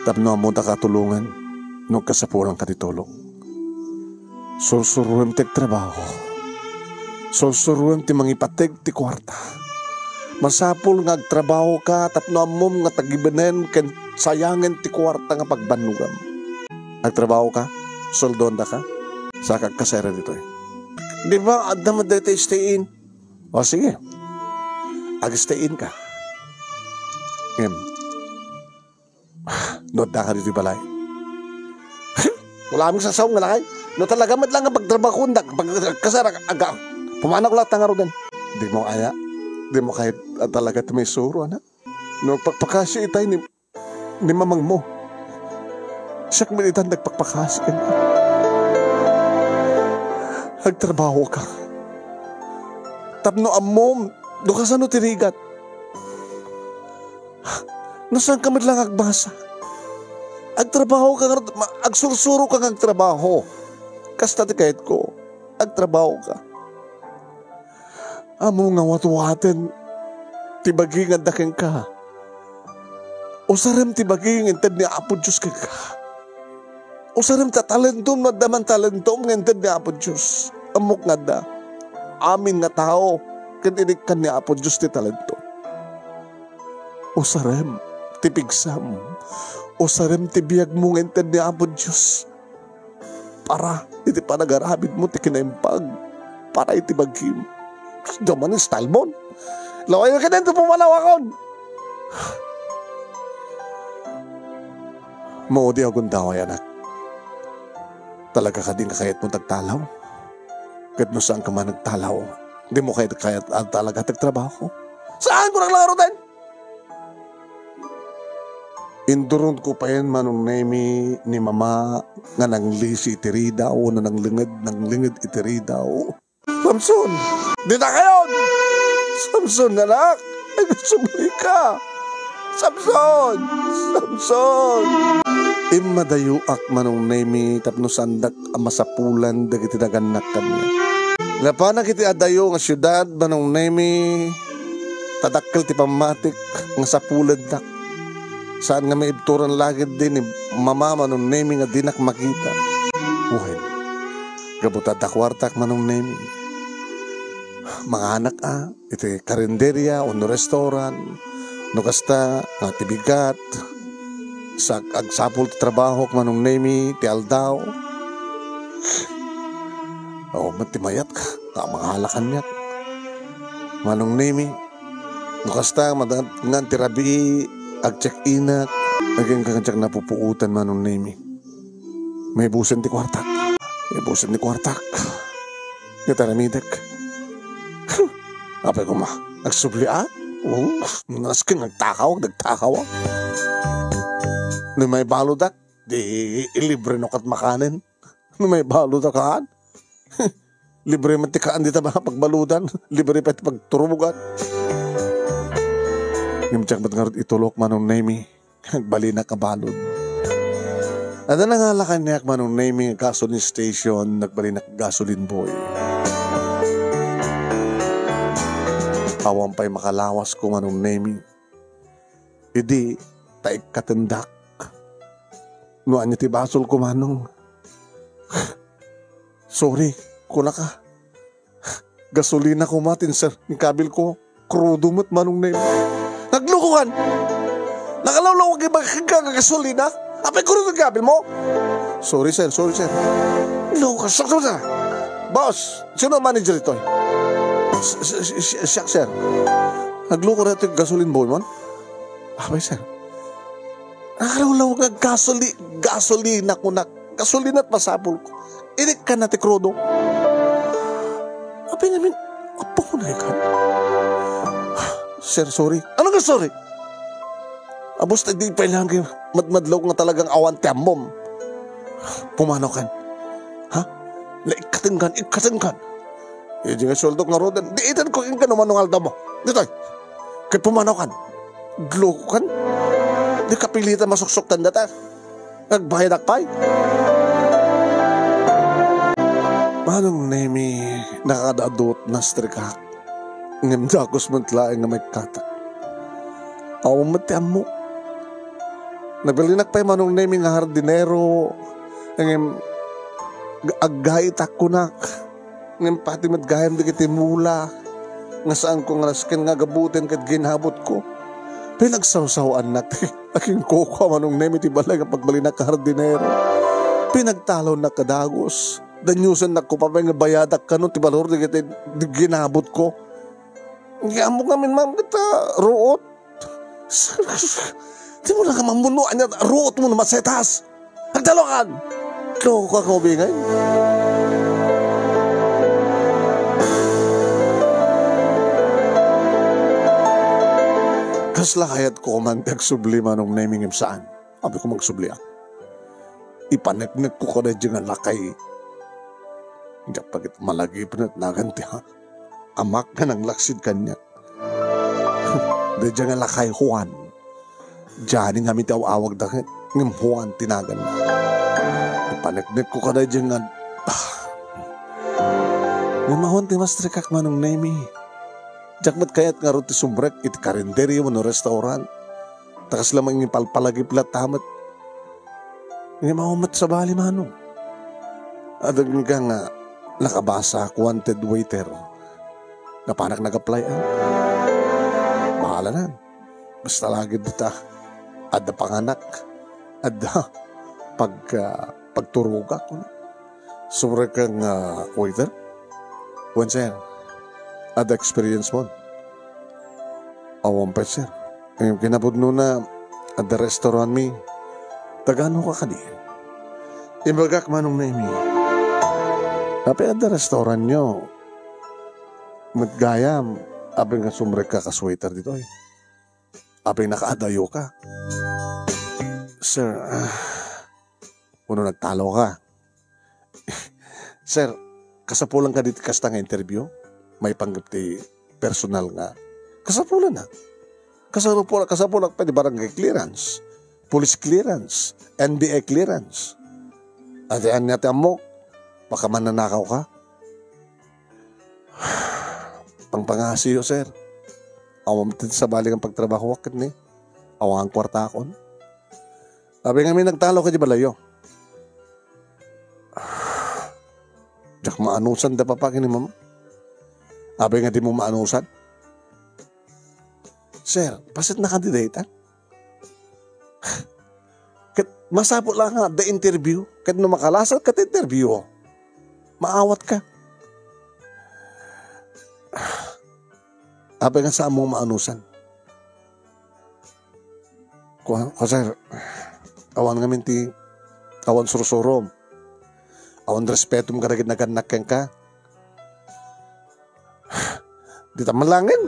Tapno ammodaka a tulongan no agkasapulanka ti tulong. Sursuruem ti agtrabaho. Sursuruem ti mangipateg ti kuarta. Masapul nga agtrabahoka tapno ammom nga tagibenen ken sayangen ti kuarta nga pagbannogam. Agtrabahoka, sueldoandaka, saka agkasera ditoy." "Di ba adda met daytoy stay-in?" "O, sige. Ag-stay-inka. Ngem, no addaka ditoy balay, wala aming sasaom nga lakay. No talaga met la nga pagtrabahoendak, pag-, agkasera, aga, pumanawko latta ngaruden." "Dimo aya? Dimo kayat a talaga ti maisuro, anak? No agpakpakasi itay ni, ni mamangmo, siak met itan ti agpakpakasi kenka." Agtrabahoka tapno ammom no kasano ti rigat. No saanka met la nga agbasa, agtrabahoka nga, ma-, agsursuroka nga agtrabaho. Kasta ti kayatko, agtrabahoka. Ammom nga watwaten ti bagi nga adda kenka. Usarem ti bagi nga inted ni Apo Dios kenka. Usarem ta talentom no adda man talentom nga inted ni Apo Dios. Ammok nga adda. Amin nga tao ket inikkan ni Apo Dios ti talento. Usarem ti pigsam. Usarem ti biagmo nga inted ni Apo Dios para iti panagaramidmo ti kinaimbag, para iti bagim. Diay man style mo. Laway ka dito, pumalawakon. Maudi a gundaway, anak. Talaga kadi nga kayatmo ti agtalaw? Ket no saanka man agtalaw, dimo kayat, kayat a talaga ti agtrabaho? Saanko naglangaruten? Induronko payen, Manong Nemi, ni Mama nga nanglisi iti ridaw, no nanglinged, nanglinged iti ridaw. Samson! Dita kayon! Samson, anak! Agsublika! Samson! Samson! Immadayoak, Manong Nemi, tapno saandak a masapulan dagiti nagannak kaniak. Napanak iti adayo nga siudad, Manong Nemi, ta dakkel ti pammatik nga sapulendak. Saan nga maibturan la ketdi ni Mama, Manong Nemi, nga dinak makita. Wen, gapu ta adda kuartak, Manong Nemi, manganak a iti karinderia wenno restaurant. No kasta, nga ti bigat, sa agsapul ti trabahok, Manong Nemi, ti aldaw. Awan met ti mayat, nga mangala kaniak, Manong Nemi. No kasta, madangan ti rabii, agcheck-inak. Agingga kaniak napupuotan, Manong Nemi. Maibusen ti kuartak. Maibusen ti kuartak. Ket aramidek. Apay koma, agsubli a? Oh, nasken nagtakaw, nagtakaw. No maibaludak, di ilibre no ket makanen. No maibaludak haan, libre met ti kaan dita pagbaludan, libre pay ti pagturubogan. Ngem diak met ngarud itulok, Manong Nemi. Nagbalinak a balud. Adda nangala kaniak, Manong Nemi, nga gasoline station, nagbalinak gasoline boy. Awan pay makalawasko, Manong Nemi. Idi ta ikkatendak. No ania ti basolko, Manong? Sorry, kunaka. Gasolina koma ti inser-, inkabilko. Krudo met, Manong Nemi. Naglukokan! Nakalawlawag ibaga kenka nga gasolina? Apay, krudo ti inkabilmo? Sorry, sir. Sorry, sir. Lukas, sok, sok, sir. Boss, sino manager itoy? S-, s-, s-, siak, sir. Nagluko na ito gasoline boy man? Apay, sir. Nakalawlawag nga gasoli-, gasolina kunak. Gasolina ti masapulko. Inikkan na ti krudo. Apay ngamin, apo ko na ikan. Sir, sorry. Ano nga sorry? Abos, di pay lang kayo. Madmadlaw nga talagang awan ti ammom. Pumanaw kan. Ha? Na ikkatengan, ikkatengan. Idi nga sueldo nga rodan, di itan ko kenka no mano nga aldaw mo. Ditoy. Ket pumanaw kan. Dluko kan. Di kapilitan masuksok tanda ta. Nagbayadak pay. Manong Nemi, nakadadot, nastrikak. Ngem dagus met laeng nga maikkatak. Awan met ti ammo. Nabilinak pay, Manong Nemi, nga hardinero. Ngem, ag-, aggaitak kunak. Ngem pati met gayam dagiti mula nga saanko nga nasken nga gabutin ket ginabutko. Pinagsawsaw-annak ti aginkukua, Manong Nemi, ti balay nga pagbalinak nga hardinero. Pinagtalonnak a dagus. Daniusannak ko pay nga bayadak kano ti balor dagiti ginabutko. Ngem ammok ngamin, ma'am, ket, ah, ruot. Dimo la ka mammuno, ania, ruot mo no masetas. Agdalokan! Loko ka, ubingay. Kasla kayatko man ti agsubli, Manong Nemi, ngem saan. Apay ko magsubli, ah. Ipaneknek ko kada di nga lakay. Diak pa ket malagipna nagan ti ha-, amak nga nanglaksid kaniak. Daydiay nga lakay Juan. Johnny ngamin ti aw-awagda ket, ngem Juan ti naganna. Ipaneknekko kadaydiay nga, ah. Ngem awan ti mastrikak, Manong Nemy. Diak met kayat ngarud ti sumrek iti karinderya wenno restaurant. Ta kasla mangipalpalagip latta met. Ngem awan met sabali, Manong. Adda nga nakabasak, wanted waiter. Napanak nag-apply, ah. Bahala na. Basta lagi dita, adda panganak, adda pag-, ah, pagturogak. Sumrek nga waiter? Wen, sir. Adda experience mo? Awan pay, sir. Eh, kinapudnona, adda restaurant mi. Taga-ano ka kadi? Imbagak, Manong Nemy. Apay adda restaurant nyo? Met gayam, apay nga sumrek ka kas waiter ditoy? Apay nakaadayo ka? Sir, ah, wenno nagtalo ka? Sir, kasapulan kadi ti kasta nga interview? Maipanggep ti personal nga. Kasapulan na. Kasapul-, kasapulak pay ti barangay clearance, police clearance, N B I clearance. Ati ania ti ammok? Baka mannanakaw ka? Pangpangasiyo, sir. Awan ti sabali nga pagtrabahoak ket ni. Awan kuartakon. Apay ngamin nagtalo ka di balayo? Diak maanusan da papa ken ni mama. Apay nga di mo maanusan? Sir, paset na ka di dayta. Ket masapul la nga adda interview. Ket no makalasat ka ti interview, maawat ka. Apay nga saan mo maanusan? Kua, kua, sir, awan ngamin ti, awan sursuro. Awan respetom kadagiti nagannak kenka. Dita malangin.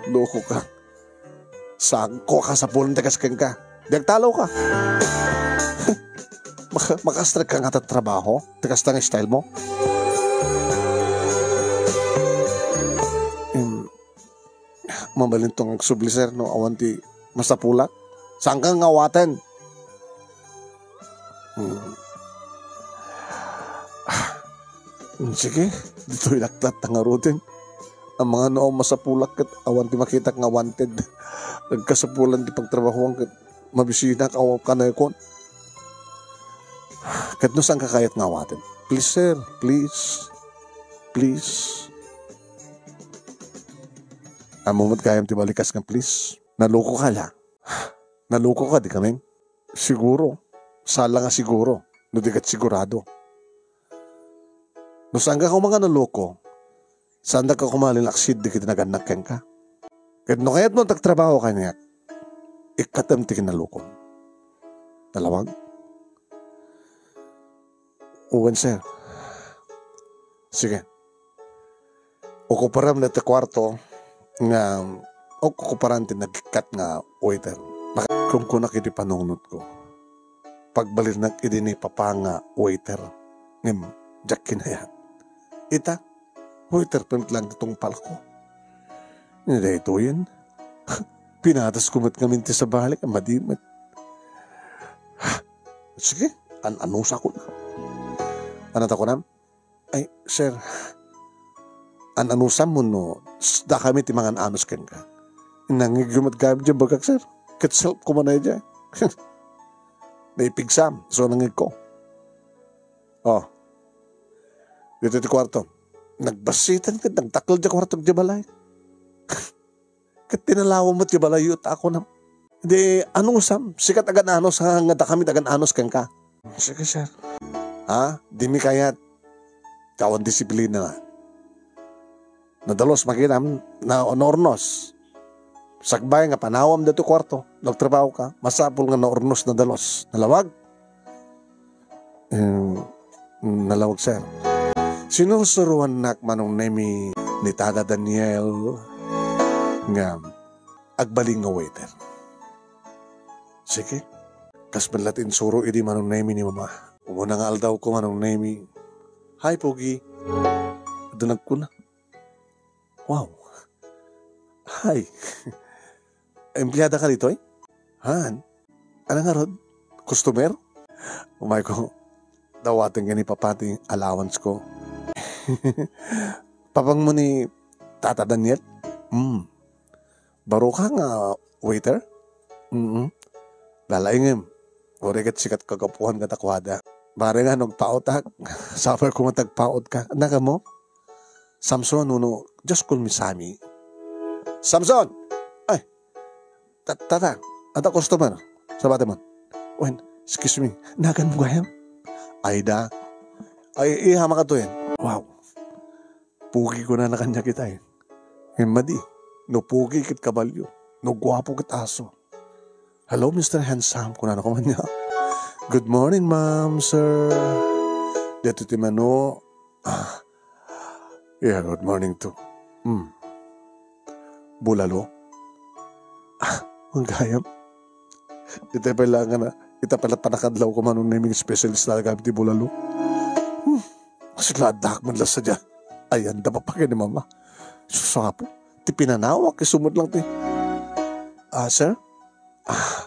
Loko ka. Sagko ka sa pulan ti kas kenka. Diak talo ka. Maka-, makastrek ka nga ta trabaho. Ti kasta nga style mo. Em, mabalinto nga agsubli, sir, no awan ti masapulak. Saan ka nga awaten? Hmm. Ah, sige, ditoy laktat ta ngaruden. Amangan no awan masapulak ket awan ti makitak nga wanted. Agkasapulan ti pagtrabahoan ket mabisinak, awan kanaykon. Ket no saan ka kayat nga awaten? Please, sir, please. Please. Ammom met gayam ti balikas nga please. Naloko ka la. Naloko ka, di kami? Siguro. Sala nga siguro. No di ket sigurado. No saan ka koma nga naloko, saan da ka koma linaksid dagiti nagannak kenka. Ket no kayatmo ti agtrabaho kaniak, ikkatem ti kinalokon. Nalawag? Wen, sir. Sige. Okuparam dayta kuarto nga, okuparan ti nagikkat nga waiter. Kunkunak iti panunotko. Pagbalinanak idi ni papa nga waiter. Ngem, diak kinayat. Ita, waiter pay met laeng ti tungpalko. Ni daytoyen, pinatasko met ngamin ti sabali, a madi met. Sige, an-anusakon. Ania ti kunam? Ay, sir, an-anusam wenno s-, dakami ti mangan-anus kenka. Nangngegyo met gayam diay bagak, sir. Ket self ko man daydiay. Naipigsam, so nangngegko. Oh. Ditoy ti kuarto. Nagbassitan ket nagdakkel diay kuarto diay balay. Ket tinalawem met ti balayyo, ta kunam. Di anusam, sika ti agan-anus, ha, nga dakami ti agan-anus kenka. Sige, sir. Ha? Dimi kayat. Awan disiplina. Nadalos makitam, na, naurnos. Sakbay nga panawam daytoy kuarto, nagtrabaho ka, masapul nga naurnos, nadalos. Nalawag? Em, nalawag, sir. Sinursuroannak, Manong Nemy, ni Tata Daniel nga agbalin nga waiter. Sige. Kas met la ti insuro idi, Manong Nemy, ni Mama. Umuna nga aldawko, Manong Nemy, Hi, Pogi. Adda nagkuna. Wow. Hi. Empleada ka ditoy? Han? Ano ngarud? Customer? Umay ko, dawaten nga ni Papa ti allowance ko. Papang mo ni Tata Daniel? Hmm. Baro ka nga waiter? Mm. Lalaingem. Uri ket sikat kagapuhan kadakuada. Bare nga nagpaotak. Sapay ko nga tagpaot ka. Naka mo? Samson, uno, just call me Sammy. Samson! Ay! Ta-, tata, adda customer. Sabate man. Wen, excuse me. Nagan mo gayam? Ay da. Ay, iha makatuyen. Wow. Pugi ko na nakanya kita eh. Ngem madi, no pugi ket kabalio, no guapo ket aso. "Hello, Mister Handsome," kunana ko man niya. "Good morning, ma'am, sir." Dito ti mano. Ah, yeah, good morning too. Hmm. Bulalo? Ah, ang gayam. Ita pala nga na, ita pala panakadlaw ko Manong Nemi nga specialist talaga ti bulalo. Hmm. Kasi ladak man la sadya. Ayan, da pa ni mama. Susapo. Ti pinanawak, isumot lang ti. "Ah, sir?" "Ah,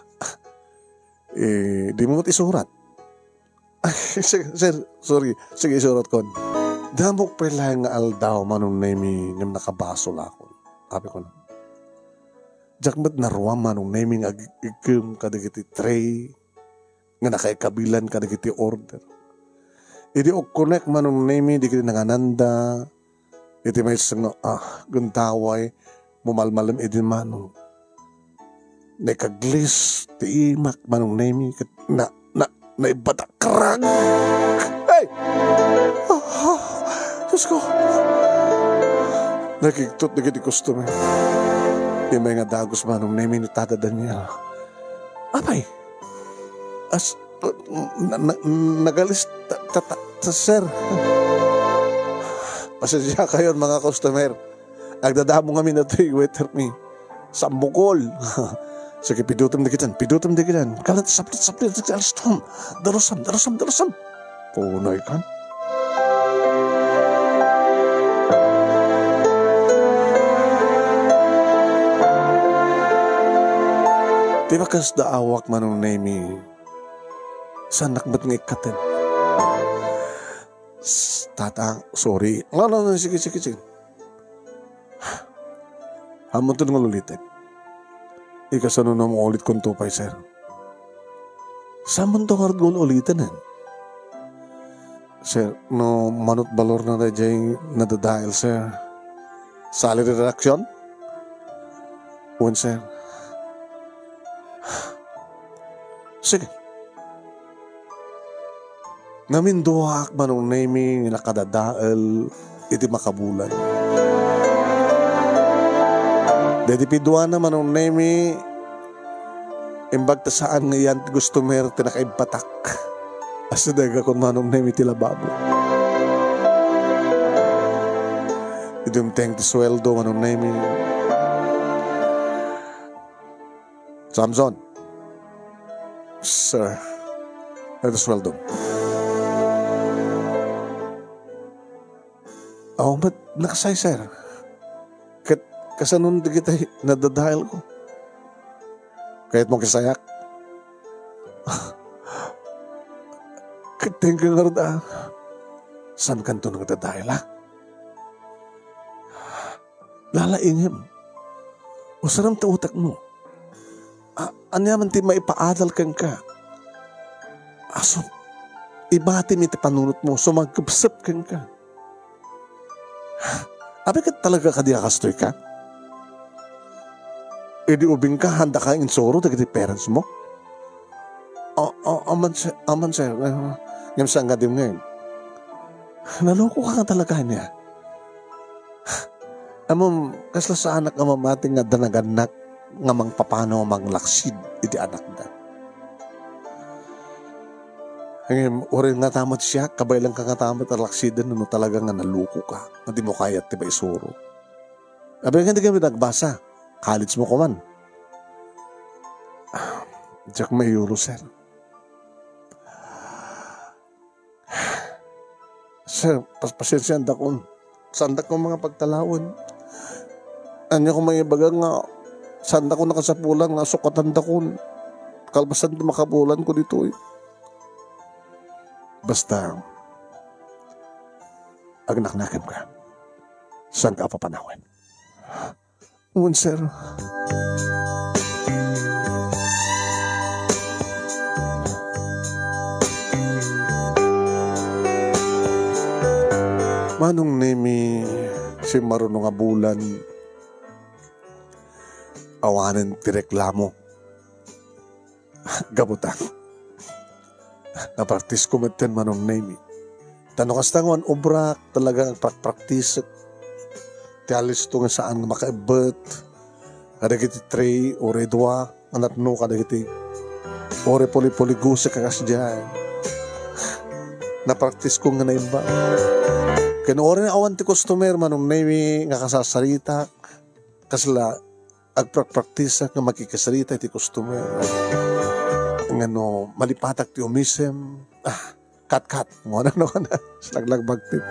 eh, di mo mat isurat?" "Ay, sir, sir, sorry. Sige, isurat ko." Damok pay laeng nga aldaw, Manong Nemi, ngem nakabasol akon. Sabi ko na. Diak met naruam, Manong Nemi, nga ag-, agikkem kadagiti tray nga nakaikabilan kadagiti order. Idi ukkonek, Manong Nemi, dagiti nangananda, iti maysa nga, ah, gundaway, mumalmalem idi mano. Naikaglis ti imak, Manong Nemi, ket na, na, naibatakrak. Ay! Ah, Diyos ko! Nakigtot dagiti customer. Imay nga dagus, Manong Nemi, ni Tata Daniel. Apay! As, na, na, nagalis ta, ta, ta, ta, sir. Pasensya kayon, mga customer. Agdadamo ngamin datoy waiter mi. Sambukol. Sige, pidutem dagitan, pidutem dagitan. Kalat, saplit, saplit, alas tom. Darusam, darusam, darusam. Punoy kan. Ti bakas da awak, Manong Nemi. Saannak met nga ikkaten. S-, tata, sorry. No, no, no, sige, sige, sige. Hamonto nga ulitek. Ikasano no maulit kunto pay, sir? Samonto nga ulit uliten, eh. Sir, no, manut balor na dayjay nadadael, sir. Salary reduction? Wen, sir. Sige. Naminduaak, Manong Nemi, nga nakadadael iti makabulan. Daydi piduana, Manong Nemi, imbag ta saan nga iyan ti customer ti nakaibbatak. Asideg akon, Manong Nemi, ti lababo. Idumteng ti sueldo, Manong Nemi. Samson. Sir, iti sueldom. Awan met nakasay, sir. Ket kasanon dagiti nadadael ko? Kayat mo kasayak? Ket thank you ngarud, ah. Saan kanto nadadael, ah? Lalaingem. Usarem ti utekmo. A-, aniaman ti maipaadal kenka? Aso, ibatim iti panunotmo, sumagkepsep kenka. Apay ket talaga kadi a kastoy ka? Idi ubing ka, handa ka insuro dagiti parents mo? A-, a-, aman, sir, aman, sir. Ah, ngem saan nga dimngeg? Naloko ka nga talaga niya. Ammom, kasla saanak nga mamati nga danagannak nga mangpapano a manglaksid iti anakda. Ngem, uray ngata met siak, kabaelanka ngata met a laksiden no talaga nga naloko ka, nga di mo kayat ti maisuro. Apay nga di kami nagbasa? College mo kuman. Ah, diak maiyuro, sir. Sir, pas-, pasensiandakon. Saandakon nga pagtalawen. Ania ko maibaga nga saandakon nakasapulan nga sukatandakon. Kalpasan ti makapulan ko ditoy. Basta, agnaknakemka. Saanka a papanawen. Wen, sir. Manong Nemi, simmaruno nga bulan, awanen ti reklamo. Gapu ta, napraktisko metten, Manong Nemi. Ta no kasta nga awan obrak, talaga agprakpraktisek. Ti alisto nga saan nga makaebbet. Kadagiti three, uray dua, nga napno kadagiti. Uray puli-puligusek a kasdiay. Napraktisko nga naimbag. Ken uray awan ti customer, Manong Nemi, nga kasarsarita, kasla agprakpraktisak nga makikasarita iti customer. Ngano, malipatak ti umisem. Ah, kat, kat. Ngano, no, no, no. Laglagbag ti.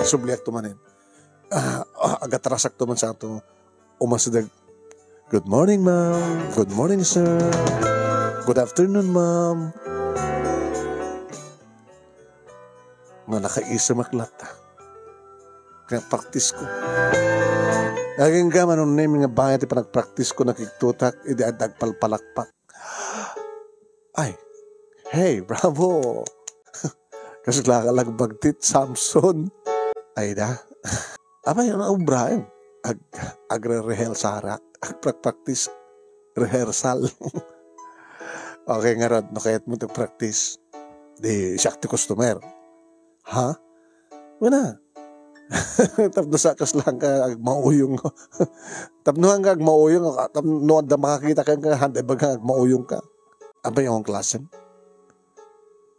Subliakto manen. Ah, ah, agatarasak to man sa ato. Umasideg. "Good morning, ma'am. Good morning, sir. Good afternoon, ma'am." Nga nakaisem ak latta. Kaya praktisko. Agingga, Manong Nemi, nga bangay ti panagpraktisko, nakigtotak, idi adda agpalpalakpak. Ay, hey, bravo! Kasla ka lagbag ti Samson. Ay da. Apay, ano obraem? Ag-, agre-rehearsal. Agprakpraktis. Rehearsal. Okay, ngarud, no kayat mo ti practice, di siak ti customer. Ha? Wala. Tapno sa kasla ka agmauyong. Tapno nga agmauyong, tapno adda makakita ka, nga handa ibaga agmauyong ka. Apay, yung klasem?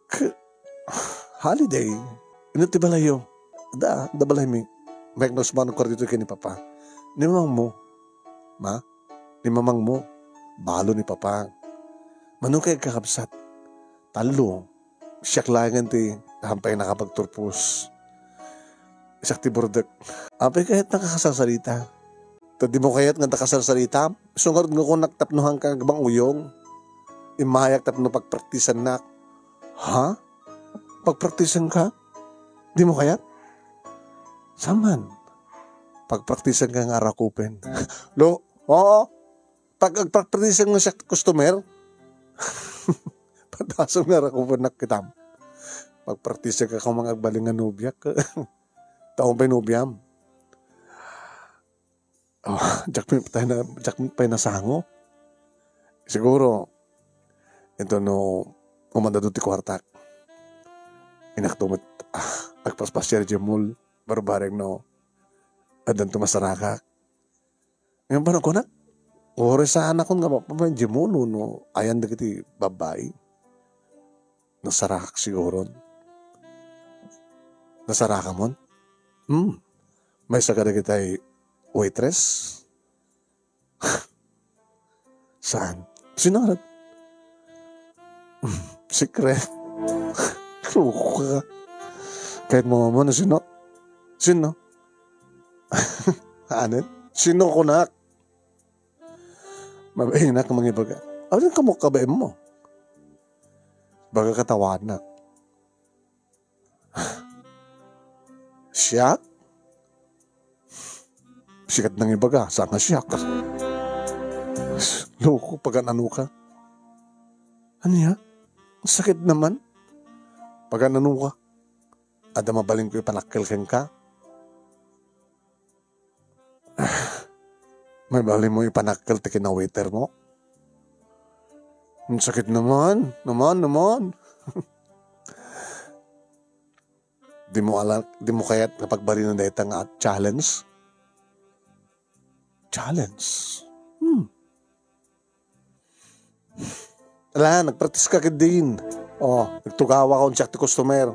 K-, holiday. Ino ti balayyo? Da, da balaymi. Mayat nga usbano ko dito kini papa. Ni mamangmo. Ma? Ni mamangmo. Balo ni papa. Mano kay kakabsat? Tallo. Siak laengen ti hampay nakapagturpos. Siak ti burdek. Apay kayat nakakasasarita? Ta dimo kayat nga nakasasarita? Isu ngarud nga kunak tapno hanka agmauyong. Immayak tapno pagpraktisannak. Ha? Pagpraktisanka? Dimo kayat? Saman. Pagpraktisanka nga arakupen. Lo, oo. Pag agpraktisan nga siak customer, patasom nga arakupennak kitam. Pagpraktisanka kung mga agbalin nga nobiak. Taon pa'y nobiam. Oh, diak pay na, diak pay nasango. Siguro, ito no, umanda do ti kuartak. Inakto met, ah, agpaspasiar di mall, barbareng no, addan to masarakak. Ngayon pa na kunak, ore sa anakon nga mapapay di mall, no, ayan dagiti babbai. Nasarakak siguron. Nasarakamon? Hmm. Maysa kadagitay waitress? Saan? Sino nga nag-, secret. Loko ka. Kahit mo mo na sino? Sino? Anet? Sino kunak? Mabainak mangibaga. Ano yung kamukha ba mo? Baga katawanak. Siak? Sikat nang ibaga, saan nga siak? Loko, pagan-ano ka? Ania? Sakit naman. Pagan-ano ka? Adda mabalin ko ipanakkel kenka? Mabalin mo ipanakkel ti kinawaiter mo? Ang sakit naman, naman, naman. Di mo ala-, di mo kayat nga pagbalina dayta nga challenge? Challenge? Hmm. Ala, nagpractice ka ket din. Oh, nagtugawa ka, unsiak ti customer.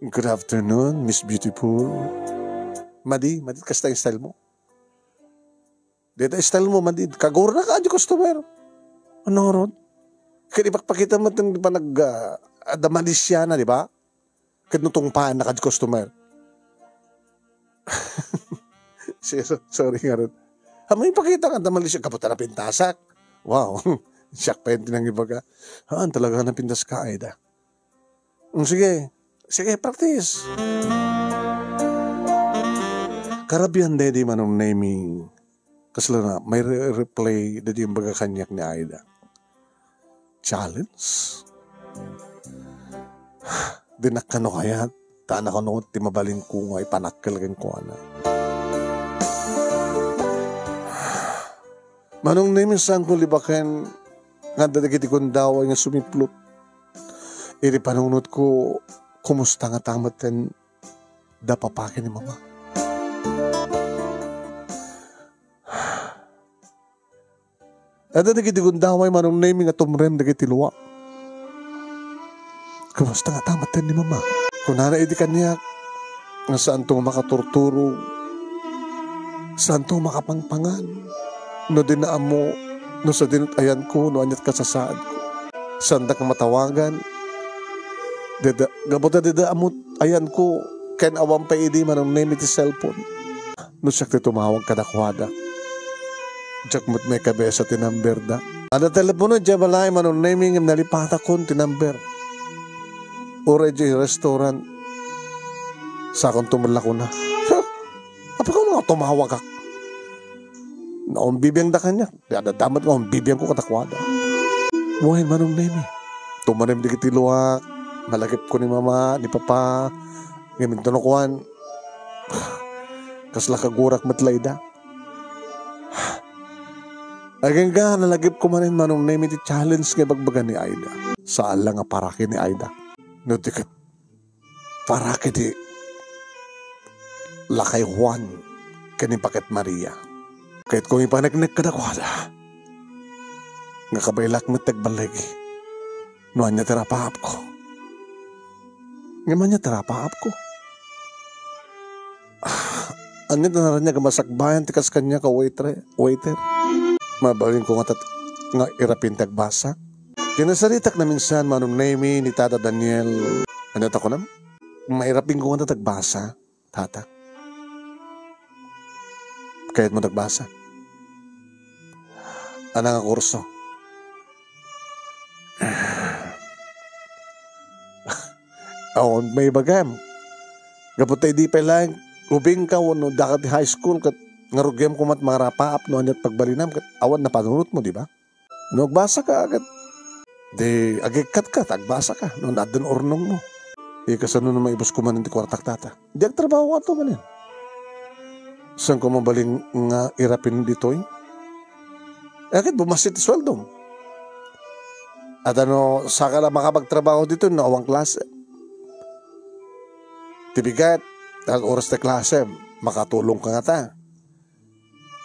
"Good afternoon, Miss Beautiful." Madi, madi kasta yung style mo. Dita style mo, madi. Kagurna ka, di customer. Ano ron? Kaya ipakpakita mo itong panag, ah, adda malisya na, di ba? Ket no tungpaenna kad customer. Si-, so-, sorry ngarud. Ammom, ipakita nga ta mali siya, gapu ta napintasak. Wow. Siak pay ti nangibaga. Haan, talaga napintaska, Aida. Mm, sige. Sige, practice. Karabian daydi Manong Nemy. Kasla na, may re-, replay daydi imbaga kaniak ni Aida. Challenge? Dinak kano kayat, ta anak kano ti mabalinko nga ipanakkel kenkuana. Manong Nemy, saanko libaken nga adda dagiti gundaway nga sumiplot. Iti panunotko, kumusta ngata metten da papa ken ni mama? Adda dagiti gundaway, Manong Nemy, nga tumrem dagiti luak. Kumusta ngata metten ni mama? Kunana idi kaniak nga saanto makaturturog, saanto makapangpangan, no di na ammo, no sadino ti ayanko, no ania ti kasasaadko. Saandak matawagan. Dida, gapu ta dida ammo ti ayanko, ken awan pay idi, Manong Nemy, ti cellphone. No siak ti tumawag kadakuada, diak met maikabesa ti number da. Adda telepono idiay balay, Manong Nemy, ngem nalipatakon ti number. Uray idiay restaurant. Saankonto met la kuna. Huh! Apay nga tumawagak? Naumbibiangda kaniak. Di adda met nga umbibiangko kadakuada. Wen, Manong Nemy. Tumrem dagiti luak. Nalagipko ni mama, ni papa. Ngem intono kuan, kasla kagurak met la ida. Agingga, nalagipko manen, Manong Nemy, ti challenge nga ibagbaga ni Aida. Saan la nga parake ni Aida. No di ket parake ti lakay Juan ken ni Paket Maria. Kayatko nga ipaneknek kadakuada nga kabaelak met ti agballigi no ania ti rapaapko. Ngem ania ti rapaapko? Ah, ania ti naraniag a masakbayan ti kas kaniak a waitre-, waiter? Mabalinko ngata nga irapin ti agbasa. Kinasaritak naminsan, Manong Nemy, ni Tata Daniel. Ania ti kunam? Mairapinko ngata ti agbasa, Tata. Kayatmo ti agbasa? Ania nga kurso? Awan maibagam. Gapu ta idi pay laeng ubingka wenno daka ti high school ket ngarud gayyem koma ti mangarapaap no ania ti pagbalinam ket awan napanunotmo, di ba? No agbasaka ket di agikkatka ta agbasaka no addan urnongmo. Di kasano no maibusko manen ti kuartak, Tata? Di agtrabaho ato manen. Saanko mabalin nga irapin ditoy? Eh, ket bumassit ti sueldom. Ata no saka la makapagtrabaho ditoy no awan klase. Ti bigat, ta oras ti klase, makatulongka ngata.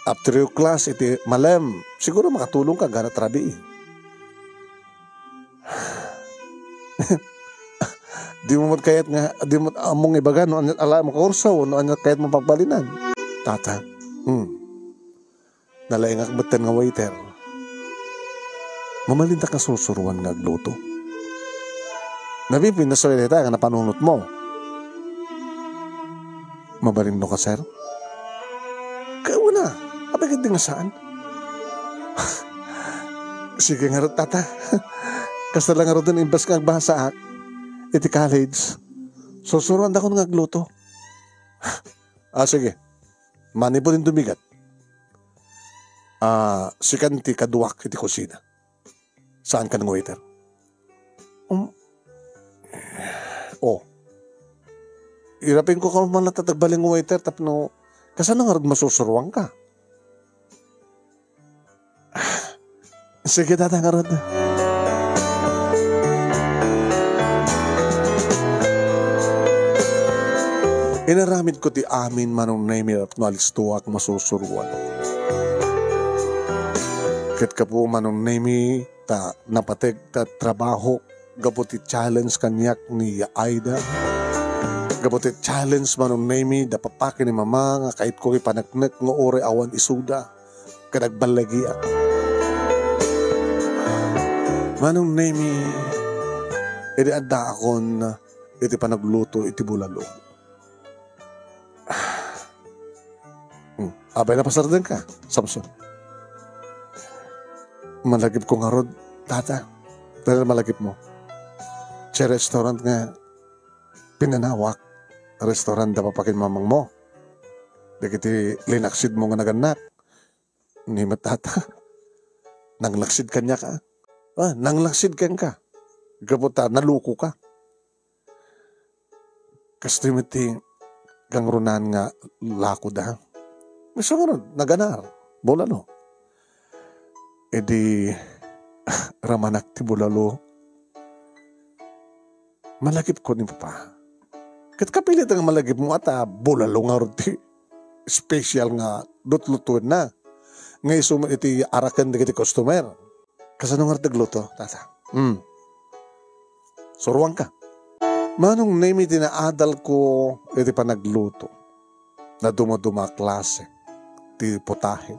After your class, iti malem, siguro makatulongka gana ti rabii. Di mo met kayat nga, di mo met ammong ibaga no ania ti alaem a kurso, no ania ti kayatmo pagbalinan. Tata, hmm. Nalaingak metten nga waiter. Mamalintak nga sursuroan nga agluto. Nabipin na sa dayta nga napanunotmo. Mabalinnoka, sir? Kayatko na. Apay ket di nga saan? Sige ngarud, Tata. Kasta la ngaruden imbes nga agbasaak iti college. Sursuroandakon nga agluto. Ah, sige. Manipud inton bigat. Ah, sikan ti kaduak iti kusina. Saanka nga waiter? Um, oh. Irapinko koma latta ti agbalin nga waiter tapno kasano ngarud masursuroanka? Sige, Tata, ngarud. Inaramidko ti amin, Manong Nemy, tapno alistoak masursuroan. Ket gapu, Manong Nemy, ta napateg ta trabaho gapu ti challenge kaniak ni Aida. Gapu ti challenge, Manong Nemy, da papa ken ni mama nga kayatko ipaneknek nga uray awan isuda ket agballagiak. Manong Nemy, idi addaakon, iti panagluto iti bulalo. Hmm. Apay, napasardengka, Samson? Malagipko ngarud, tata. Dayta malagipmo. Ti restaurant nga pinanawak, restaurant da papakinmamangmo. Dagiti linaksidmo nga nagannak. Ni met, tata. Nanglaksid kaniak, a. A, nanglaksid kenka. Gapu ta nalukoka. Kastoy met ti kangrunan nga lakoda. Isu ngarud, naganar, bulalo. Idi ramanak ti bulalo, malagipko ni Papa. Ket kapilit nga malagipmo a ta bulalo ngarud ti special nga lutlutuenna. Nga isu met iti araken dagiti customer. Kasano ngarud ti agluto, tata? Hmm. Suroanka. Manong Nemi, ti naadalko iti panagluto, nadumaduma a klase ti putahe.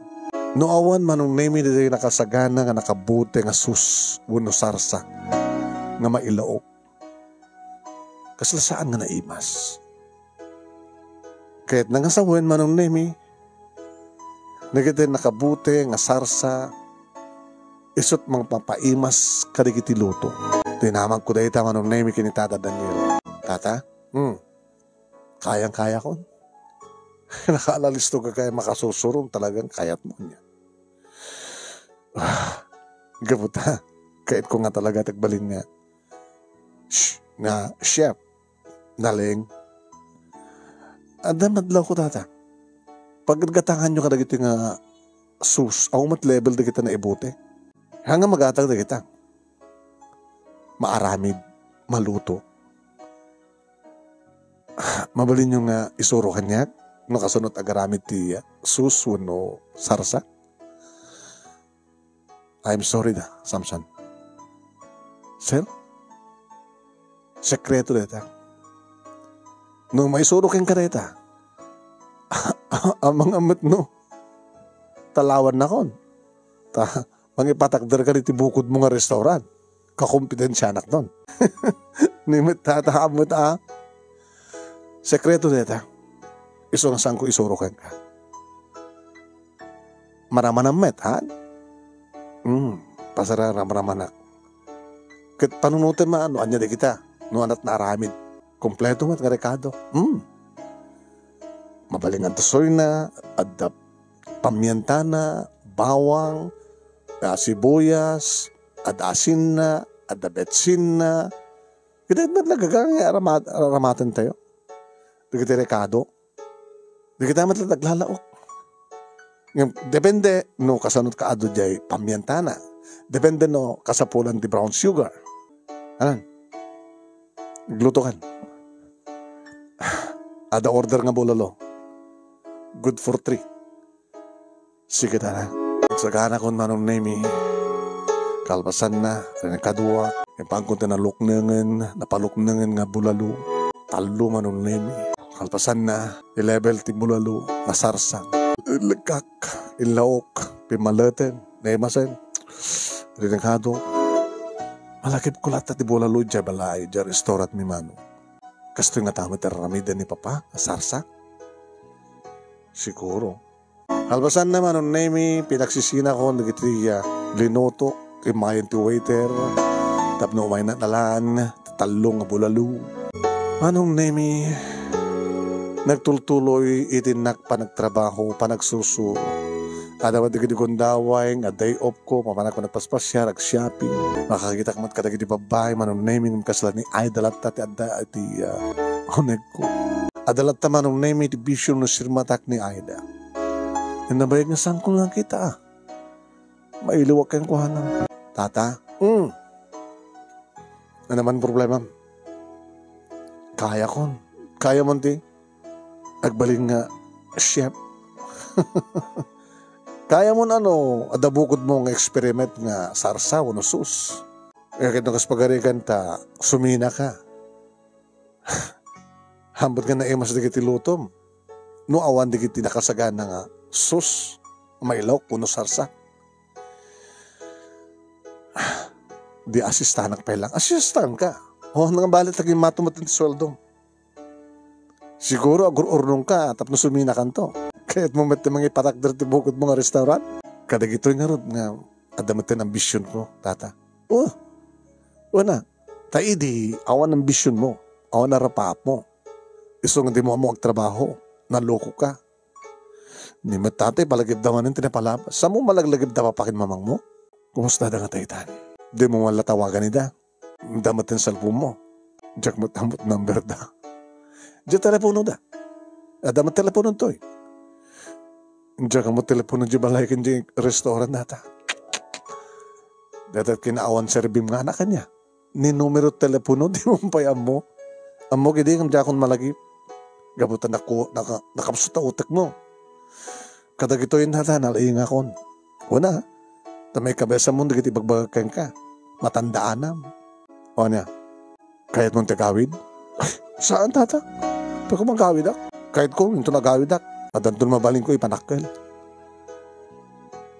No awan, Manong Nemi, daytoy nakasagana nga nakabute nga sus wenno sarsa nga mailaok. Kasla saan nga naimas. Ket nangasawen, Manong Nemi, dagiti nakabute nga sarsa, isut' mangpapaimas kadagiti luto. Dinamagko dayta, Manong Nemi, ken ni Tata Daniel. Tata? Hmm. Kayang-kayakon. Nakaalalistoka kaya makasusurom, talagang kayatmo niya. Gapu ta, kaitko nga talaga ti agbalin nga, sh-, nga chef. Naleng. Adda madlawko, tata. Paggatgatanganyo kadagiti nga sus, awan met level dagita naibute. Haan nga magatang dagita. Maaramid, maluto. Mabalinyo nga isuro kaniak no kasano ti agaramid ti sus wenno sarsa? I'm sorry da, Samson. Sir? Sekreto dayta. No maisuro kenka dayta, amangan met no talawannakon. Ta mangipatakderka iti bukodmo nga restaurant. Kakompetensianak ton. Ni met, tata, met a. Sekreto dayta. Isu nga saanko isuro kenka. Maramanam met, ha? Hmm, pasar a ramramanak. Ket panunotem a no ania dagita, no ania ti naaramid. Kompleto met nga rekado. Hmm. Mabalin nga tusoyna, adda pamientana, bawang, ah, sibuyas, adda asinna, adda betsinna. Ket met nagagang nga aramat-, aramatentayo. Dagiti rekado. Dagita met latta aglalaok. Ngem, depende no kasano kaadu diay pamientana. Depende no kasapulan ti brown sugar. Anan? Aglutokan. Adda order nga bulalo. Good for three. Sige, tana. Sagana kon Manong Nemi. Kalpasanna, rinekadua, impanko ti naluknengen, napaluknengen nga bulalo. Tallo, Manong Nemi. Kalpasanna, i-level ti bulalo, nasarsa. Lekkak, inlaok, pimmaleten, naimasen. Rinekado. Malagipko latta ti bulalo diay balay, diay restaurant mi, Manong. Kastoy ngata met ti aramiden ni Papa, nasarsa? Siguro. Kalpasanna, Manong Nemi, pinaksisinakon dagiti, ah, linutok, immayen ti waiter, tapno umayna nalan ti tallo nga bulalo. Manong Nemi, nagtultuloy iti innak panagtrabaho, panagsursuro. Adda met dagiti gundaway nga day off ko, mapanakon agpaspasiar, ag-shopping. Makakitak met kadagiti babbai, Manong Nemi, ngem kasla ni Aida latta ti adda iti, ah, unegko. Adda latta, Manong Nemi, ti bisio no sirmatak ni Aida. Nabayag nga saanko nga kita, ah. Mailiwak kenkuana. Tata? Mm. Ania man problemam? Kayakon. Kayamon ti agbalin nga chef. Kayamon, ano, adda bukodmo nga experiment nga sarsa wenno sus. Eh, ket no kas pagarigan ta, suminaka. Ambot nga naimas dagiti lutom. No awan dagiti nakasagana nga sus, mailaok wenno sarsa. Di asistanak pay lang. Asistanka. Awan nga bale ta gimmato met ti sueldom. Siguro agur-urnongka tapno suminakanto. Kayatmo met ti mangipatakder ti bukodmo nga restaurant? Kadagitoy ngarud nga adda met ti ambisionko, tata. Oh, una, ta idi awan ambisionmo, awan arapaapmo. Isu nga dimo ammo agtrabaho, nalokoka. Ni met tatay, palagipda manen ti napalabas. Samo malaglagipda papakin mamangmo? Kumusta da nga taytan? Dimo man la tawagan ida. Adda met ti cellphone mo. Diak met ammo ti number da. Diay telepono da. Adda met telepono toy. Diak ammo telepono diay balay ken diay restaurant data. Data kinaawan serbim nga anak kanya. Ni numero telepono, dimo pay ammo. Ammo kadi nga diakon malagip. Gapu ta naku-, naka-, nakapsut ta utekmo. Kadagitoy nata, nalaingakon. Una, ta maikabesam mon dagiti ibagbagak kenka. Matandaanam. O ania, kayatmon ti agawid? Saan, tata? Pagkuman agawidak? Kayatko, inton agawidak. Addanton mabalinko ipanakkel.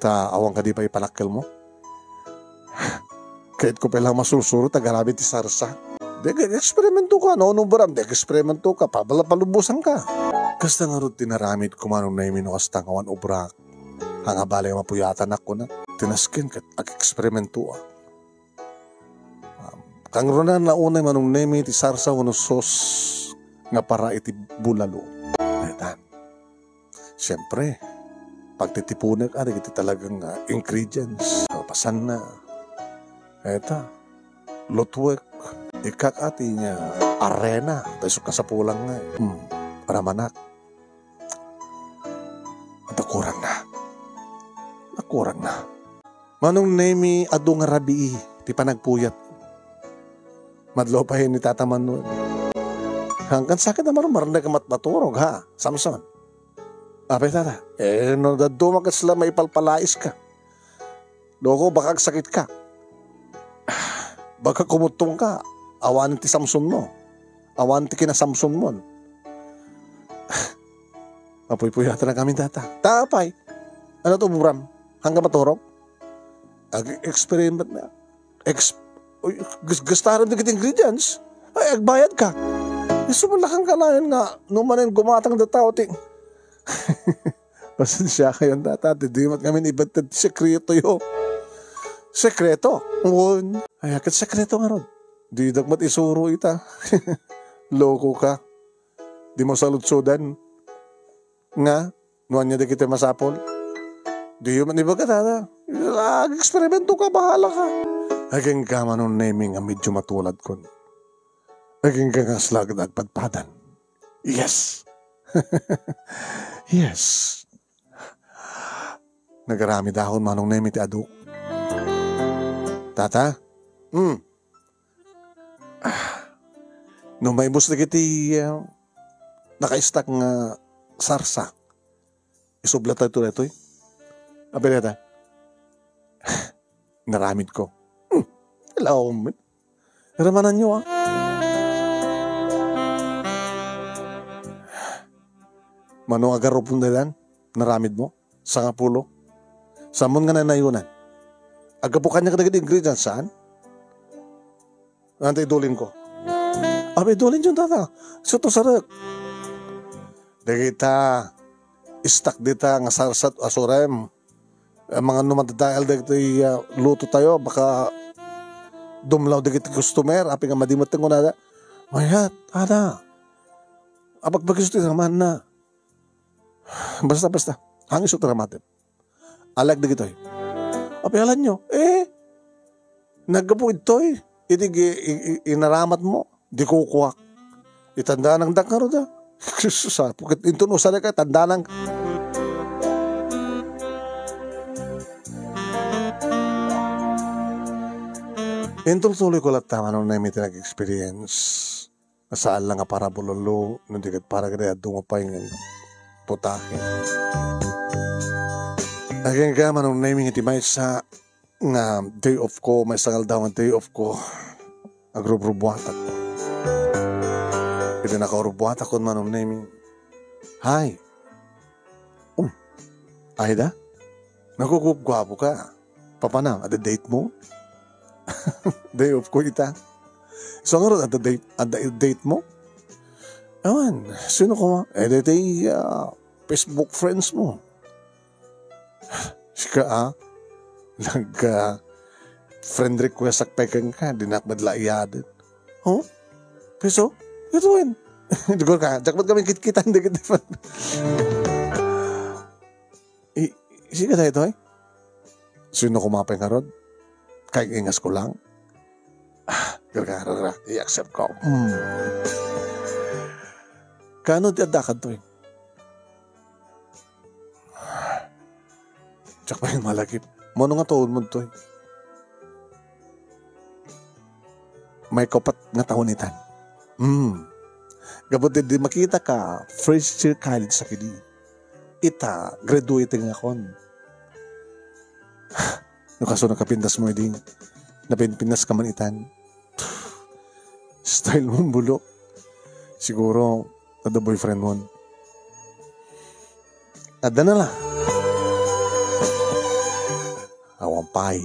Ta awan kadi pay ipanakkelmo? Kayatko pay la masursurot, agarami ti sarsa. Di, eksperimento ka, no, no, Bram, di, eksperimento ka, pabala, palubosan ka. Kasta ngarud ti naramid ko, Manong Nemi, no kasta nga awan obrak. Haan nga bale mapuyatan ako na. Tinasken ket ag-eksperimento, ah. Um, kangruna naunay, Manong Nemi, ti sarsa wenno sauce nga para iti bulalo. Aytan. Siyempre, pagtitipunek, ah, dagiti talagang, ah, ingredients. Kalpasanna, eta, lutuek, ikak, ah, ti nga arena, ta isu kasapulan nga, eh. Hmm, ramanak. Nakurang na. Nakurang na. Manong Nemi, adu nga rabii ti panagpuyat. Madlaw pay ni Tata Manuel. Hangkan sakit na marumarnag mat-, maturog, ha, Samson? Apay, tata, eh, no dadduma ket sila maipalpalais ka. Loko, baka agsakit ka. Baka kumuttong ka. Awan ti Samson mo. Awan ti kina Samson mon. Mapuypuyatan na kami, tata. Ta apay? Ano to, Bram? Hanggang maturog? Ag-experiment na. Ex-, uy, gas-, gastaran dagiti ingredients. Ay, agbayad ka. Isu man lakang kanayon nga, no manen gumatang da tao ti, pasensia kayon, tata, ti di met ngamin ibattad ti sekreto yo. Sekreto? Wen. Ay, aket sekreto ngarud. Didak met isuro ita. Loko ka. Di mo saludsodan. Nga, no ania dagiti masapul? Diyo man ibaga, tata. Ag-eksperimento ka, bahala ka. Agingga, Manong Nemi, nga medyo matuladkon. Agingga nga kasla agpadpadan. Yes. Yes. Nagaramid akon, Manong Nemi, ti adu. Tata? Hmm. Ah. No maibus dagiti, ah, nakaistak nga sarsa, isubla tayo daytoy. Apay dayta? Naramid ko. Hmm. Hello, man. Ramananyo, ah. Mano agarupon daytan? Naramid mo? Sangapulo? Sammon nga nanayonan. Aggapu kaniak dagiti ingredients, saan? Anta idulin ko. Abi, idulin yon, tata. Isu to sarek. Dagita, istak dita nga sarsat asurem. Eh, mga no madadael dagiti, ah, luto tayo, baka dumlaw dagiti customer, apay nga madi met ti kunada. Mayat, ada. Apagpag-isu ti ramanna. Basta, basta. Hangin isu ti ramatem. Alag dagitoy. Apay alanyo? Eh, naggapu ditoy. Iti gi-, i-, i-, inaramat mo. Di kukuak. Itandanang dak ngarud, ah. Sus, ah, pagkat inton usa ka, itandanang. Intultuloy ko latta, Manong Nemi, ti nag-experience. Saan la nga para bulolo, no di ket para ket adu nga pay nga putahe. Agingga, Manong Nemi, iti maysa nga day off ko, maysa nga aldaw nga day off ko, agrubrubuatak. Iti nakaurbuatakon, Manong Nemi. Hi. Um, Aida? Nagugupguapo ka. Papanam, adda date mo? Day off ko ita. So, ngarud, adda date, adda date mo? Awan, sino koma? Eh, daytoy, ah, Facebook friends mo. Sika, ah, nag, ah, friend request ak pay kenka, dinak met la iyaden. Oh? Piso? Ito wen. Dugo ka, diak met kami kitkitan, dagiti fan. I-, sika daytoy? Sino koma pay ngarud? Kay ingas ko lang. Ah, gara, gara, gara. I-accept ko. Hmm. Kano ti adda kadtoy? Diak pay malagip. Mano nga taon mo toy? May kapat nga taon itan. Hmm. Gapu ti di makita ka, first year college sa kidi. Ita, graduating akon. No kaso nakapintas mo idi, napinpinas ka man itan. Style mo, bulok. Siguro, adda boyfriend mo. Adda na la. Awan pay.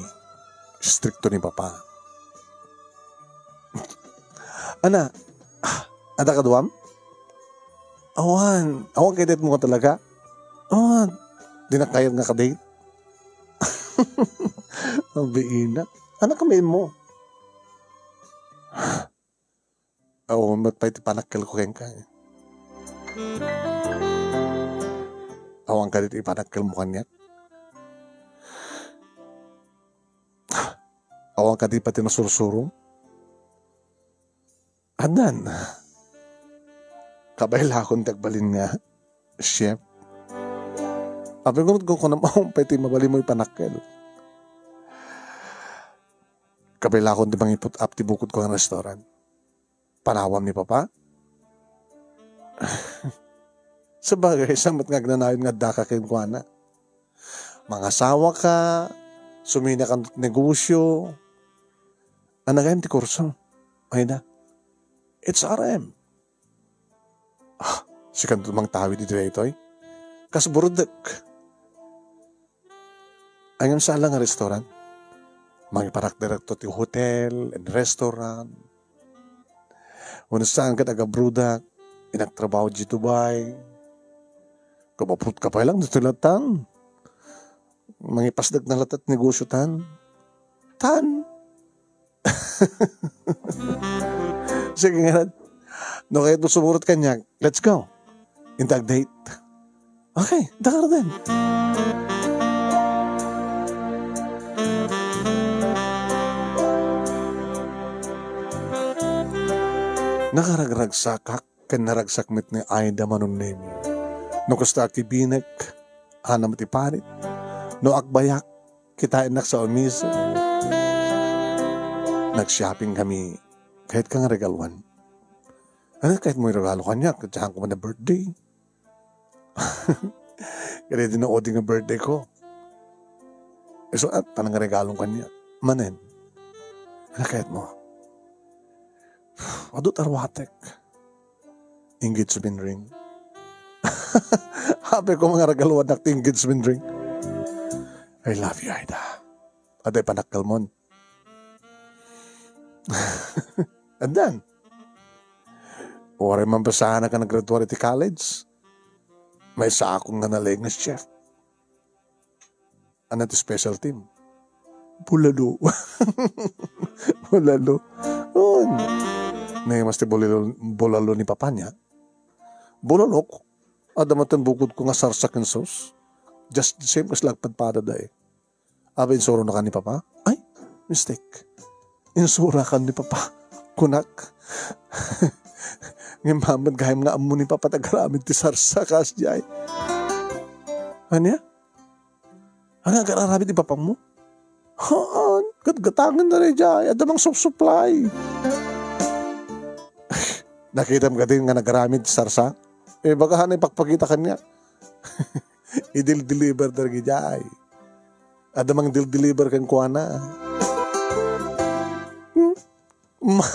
Strikto ni Papa. Ana, ah, adda kaduam? Awan. Awan kay date mo ka talaga? Awan. Di na kayat nga ka-date? Ang biina. Anak kami mo. Awan met pay ti panakkel ko kenka. Awan kadi ti panakkel mo kaniak. Awan kadi pay ti nasursuro. Addan. Kabaylakon ti agbalin nga chef. Apay, kunam, kunam, awan pay ti mabalin mo ipanakkel. Kabaylakon ti mangiput-up ti bukod ko nga restaurant. Panawam ni Papa? Sabagay, sa met nga agnanayon nga addaka kenkuana. Mangasawa ka, sumina ka negosyo. Anagayam ti kurso. Ay na. H R M. Ah, sikanto mangtawid iti daytoy? Kas burdek. Ay, ngem saan la nga restaurant? Mangiparak direkto ti hotel and restaurant. Wenno saan ket agabrodak, inagtrabaho di Dubai. Kumaput ka pay lang ditoy latan. Mangipasdek na latat negosyo tan. Tan. Sige nga. No kayat mo sumurot kaniak, let's go. Intag date. Okay, dakar din. Nakaragragsakak ken naragsak met ni Aida Manonnemi. No kasta, akibinek, anam ti panit. No agbayak, kitaennak sa umiso. Nag-shopping kami. Kayat ka nga regaluan? Ano kayat mo iregalo kaniak? Kayat ko man na birthday. Kaya di na odi nga birthday ko. Isu at panang regalong kaniak. Manen. Ano kayat mo? Adu tarwatek. Engagement ring. Happy ko mga regaluan nak ti engagement ring. I love you, Aida. Aday panakkalmon. And then, waray man basahan ka naggraduar iti college. May sakon nga nalaing nga chef. Ano ti specialty mo? Bulalo. Bulalo. On. Nay mas ti bulalo, bulalo ni papa niya. Bulalok. Adda man ten bukod ko nga sarsa ken sauce. Just the same as lagpadpada da eh. Abi, insuro na ka ni papa? Ay, mistake. Insura ka ni papa. Kunak. Ngem mamad gayam nga ammo ni papa tagaramid ti sarsa kas jay. Ania? Ania, agar-aramid ti papang mo? Haan, gatgatangen na rin jay. Adda mang supply. Nakitam ka din nga nagaramid ti sarsa? Eh, baka hanay pakpakita kanya. Idil-deliver da rin jay. Adda mang dil-deliver kenkuana. Hmm? Ma-,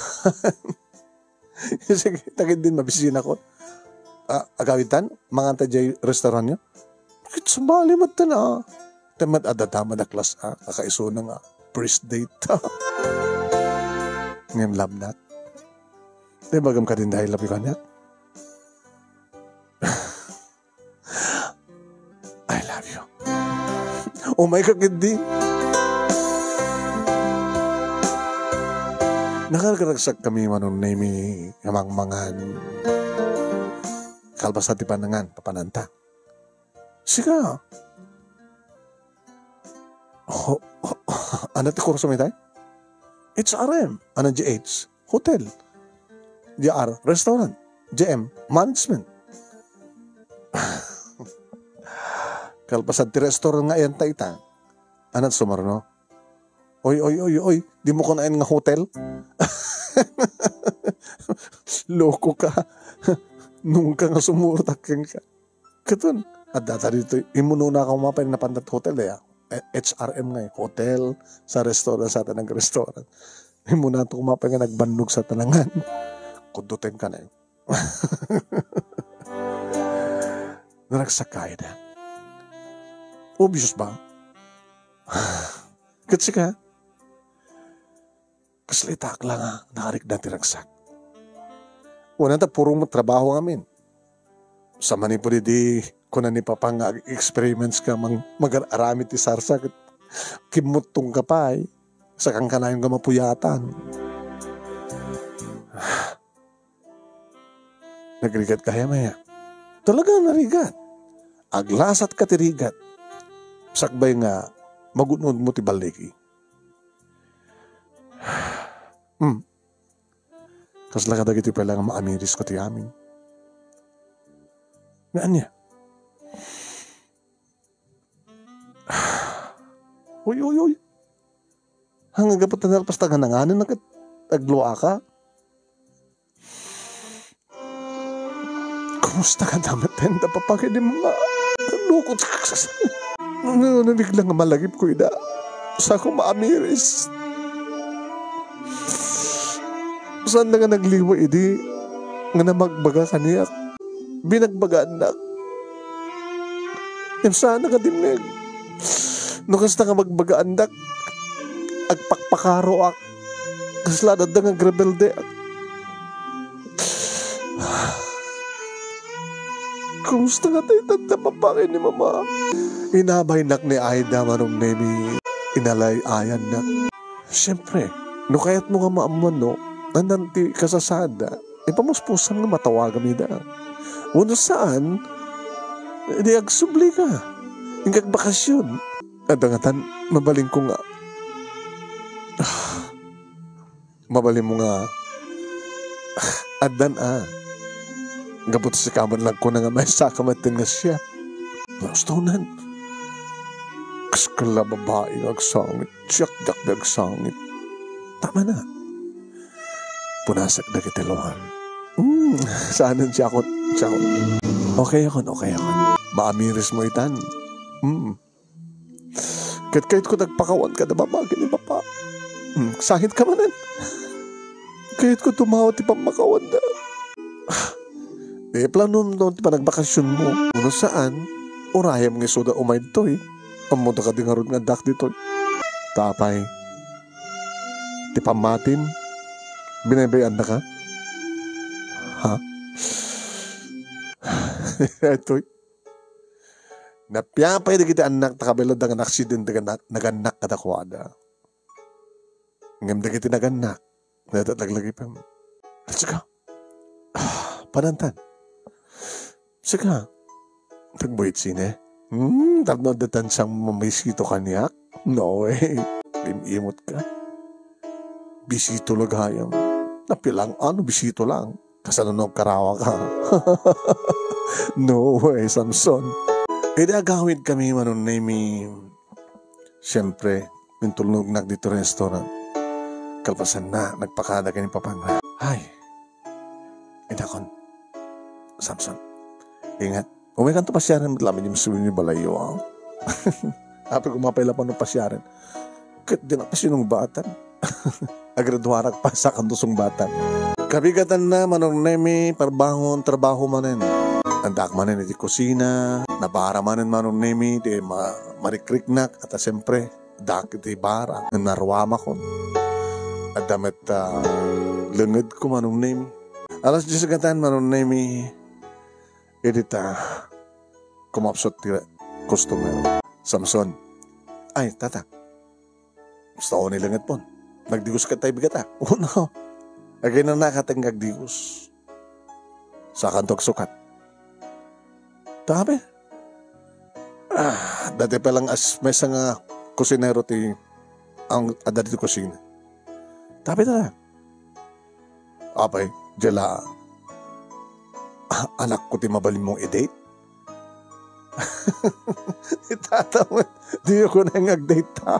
sige, takid din, mabisina ko. Ah, agawitan, manganta jay restaurant niyo? Bakit sumali mo tala? Temat adda tama da class, ah, kakaisuna nga first date. Ngayon, love na. Ti bagam kadin da I love you kaniak? I love you. Umay ka ketdi. Nakarkaragsak kami Manong Nemi nga mangmangan. Kalpasan ti panangan, papananta. Sika. Ho-, ho-, ano ti kurso mi tay? H R M. Ano G H? Hotel. G R, restaurant. G M, management. Kalpasan ti restaurant nga ayan ta ita. Anat sumarno? Oy, oy, oy, oy, di mo kunayan nga hotel? Loko ka. Nungka nga sumurot kenka. Katon, adda ta ditoy, immunona ka umapay napandat hotel, eh, ah. Eh, H R M nga, eh, hotel, sa restaurant, sa tanang restaurant. Immunona to umapay nga nagbannog sa tanangan. Kuddoten ka na, eh. Naragsakay da. Obvious ba? Ket sika, kasla ita ak la nga nakarikna ti ragsak. Wen, anta puro met trabaho ngamin. Sa manipud idi, kuna ni Papa nga ag-experiments ka mang-, magar-aramid ti sarsa ket kimmuttong ka pay. Sakan kanayon nga mapuyatan. Nagrigat ka, Hemaya? Talaga, narigat. Aglasat ka ti rigat. Sakbay nga, magun-od mo ti balligi. Hmm. Kasla kadagiti pay la nga maamiris ko ti amin. Nga ania? Uy, uy, uy. Hanggapu ta nalpas ta nga nanganen na ket agluaka. Kumusta ka naman, tenda, papakit ni mga lukot? No, no, bigla nga malagip ko, ida. Sako maamiris. Saan na nga nagliwa idi nga namagbaga kaniak? Binagbagannak. Ngem saan nga dimngeg. No kasta nga magbagaandak, agpakpakaroak. Kasla adda nga agrebeldeak. Kumusta nga tay tanda, papakit ni Mama? Inabaynak ni Aida, Manong Nemi, inalay-ayannak. Siyempre, no kayatmo nga maammuan no, andan ti kasasaadda, ipamuspusan nga matawagam ida. Wenno saan, di agsubli ka. Inka agbakasyon. Adda ngatan, mabalinko nga, ah, mabalinmo nga, ah, addan a. Gapu ta sika met la kuna nga maysa ka met nga siak. Gusto nan. Kas kala babai nga agsangit. Siak diak di agsangit. Tama na. Punasak dagiti luam. Hmm, saanen, siakon, siakon. Okay akon, okay akon. Maamiris mo itan. Hmm. Ket kayatko agpakawan kada babagi ni Papa. Hmm, sangit ka manen. Kayatko tumawa ti pammakawanda. Iplanom no ti panagbakasionmo. Wenno saan, urayem nga isuda umay ditoy. Ammoda kadi ngarud nga addak ditoy. Tapay. Ti pammatim, binaybay-annaka? Ha? Daytoy. Napiapay dagiti annak ta kabaelan da nga naaksidente nga na-, nagannak kadakuada. Ngem dagiti nagannak, dayta laglagipem. Let's go. Ah, panantan. Sika, tagbuit sine? Hmm, tapno adda tansang mamisito kaniak? No way. Lim-imot ka. Bisito la gayam. Napilang ano, bisito lang. Kasano no agkarawa ka? No way, Samson. Idi agawid kami, Manong Nemi. Siyempre, intulnognak dito restaurant. Kalpasanna, nagpakada ken ni Papang. Ay, inakon. Samson, ingat. Umaykanto pasiaren met laeng idi masubi ni balayyo, ah. Apay, kumapay la pano pasiaren. Ket dinak pasinungbatan. Agraduarak pay, sakanto sungbatan. Kabigatanna, Manong Nemi, parbangon, trabaho manen. Addaak manen iti kusina, nabara manen, Manong Nemi, ti ma-, marikriknak, at siyempre, addaak iti bara, naruamakon. Adda met, ah, lengedko, Manong Nemi. Alas dies gatan, Manong Nemi, idi ta kumapsut ti customer. Samson, "Ay, tata, basta ni langet pon. Nagdigos ka tay bigata." "Uno, aginana ka ten agdigos. Sakanto agsukat." Tabi. Ah, dati pa lang as maysa nga kusinero ti ang adda ti kusina. Tabi ta. "Apay, diay la, ah, anakko ti mabalin mong i-date?" Itataw, di ko na nga ag-date ta.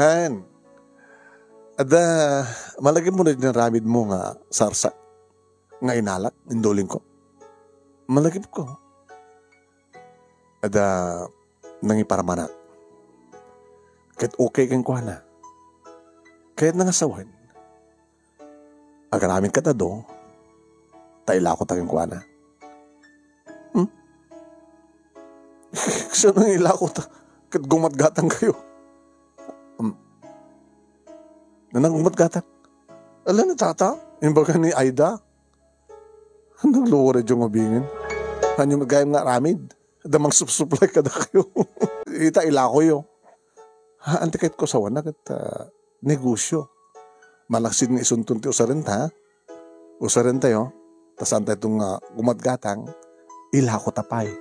Han. Adda, malagip mo na din ramid mo nga sarsa nga inalak, indulin ko. Malagip ko. Adda nangiparmanak. Ket okay kenkuana. Kayatna nga sawen, agaramid kadado, ta ilako ta kenkuana. Hmm? Kasano nga ilako ta? Ket gumatgatang kayo. Hmm. Nanang gumatgatang? Ala ni tata? Imbaga ni Aida? Nagluwa da nga ubingen. Hanyo gayam nga aramid. Da mangsupsuplay kada kayo. Ita, ilako yo. Ha, anti kayat ko sawana ket, ah, negosyo. Malaksid nga isunton ti usaren ta, ha? Usaren tayo, ta saan tayo itong, ah, gumatgatang, ilako ta pay.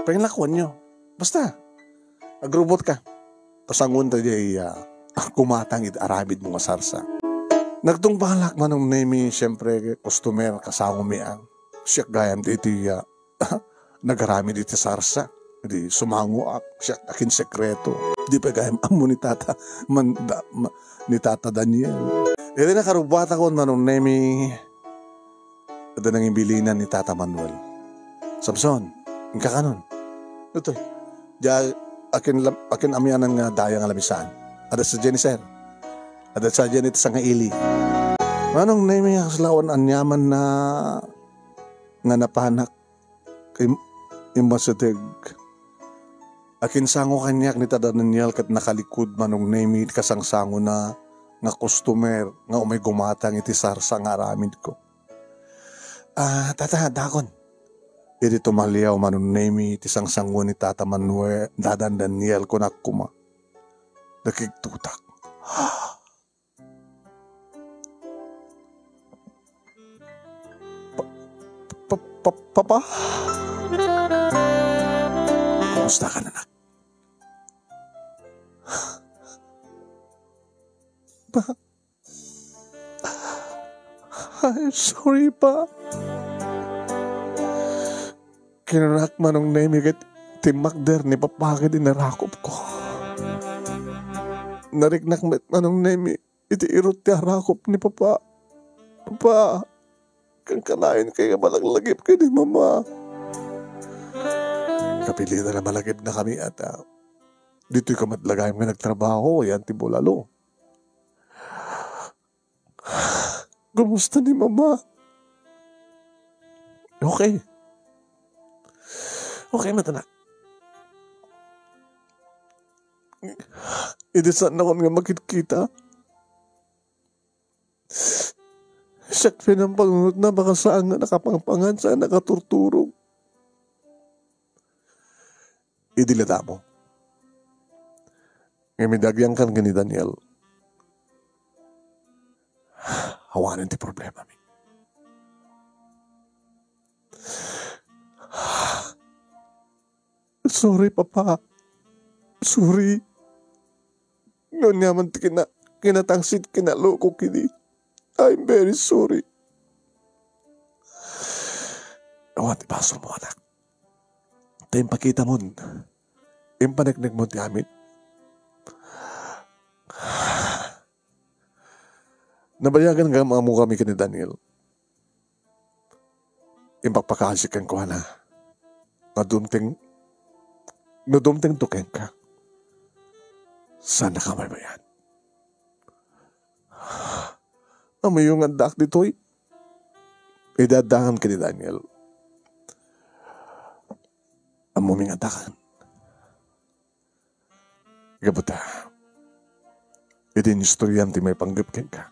Pangilakuan nyo. Basta, agrubot ka. Ta sanguan ta diay, ah, gumatang iti aramid mo nga sarsa. Nagtungpalak, Manong Nemi, siyempre, customer, kasango mi ang. Siak gayam ti iti, ah, nagaramid iti sarsa. Di sumangoak, siak akin sekreto. Di pa gayam ammo ni tata, man, da, ma, ni tata Daniel. Iti nakarubatakon, Manong Nemi, adda nangibilinan ni tata Manuel. "Samson, inka kanon." Ito, dia, akin, lam-, akin amianan nga daya nga lamisaan. Adda sa Jennifer. Adda sa Jennifer sa nga ili. Manong Nemi, akas lawan anyaman na nga napanak. Im-, immasideg. Akinsango kaniak ni tata Daniel ket nakalikud, Manong Nemi, kasangsangona nga customer nga umay gumatang iti sarsa nga aramidko. "Ah, tata, dakon." Idi tumaliaw, Manong Nemi, ti sangsango ni tata Manuel, dadan Daniel, kunak koma. Nakigtutak. Pa-, pa-, pa-, papa? Kumusta ka, anak? Pa-, I'm sorry, pa. Kinanak, Manong Nemi, ket timmakder ni papa ket inarakop ko. Nariknak met, Manong Nemi, iti irut ti arakop ni papa. Papa, kankanayon kay nga malaglagip ken ni mama. Kapilitan a malagipna kami, ata. Ditoy ka met lagayam nga nagtrabaho, yan ti bulalo. Kumusta ni mama? Okay. Okay, matanak. Idi saan nakon nga makitkita. Siak pay nga panunotna, baka saan nga nakapangpangan, saan nakaturturog. Idi la damo. Ngem idi agyangkan ken ni Daniel, awanen ti problemami. Sorry, papa. Sorry. No, aniaman ti kina-, kinatangsit, kinalokok idi. I'm very sorry. Awan ti basol mo, anak. Ta impakita mon, impaneknek mo ti amin. Nabayagan nga ammo kami ken ni Daniel. Impakpakasi kenkuana nga dumteng, no dumtengto kenka, saan ka mabaybayan. Ammoyo nga addaak ditoy. Idi addaak ken ni Daniel, ammomi nga addaak. Gapu ta, idi inistoryan ti maipanggep kenka,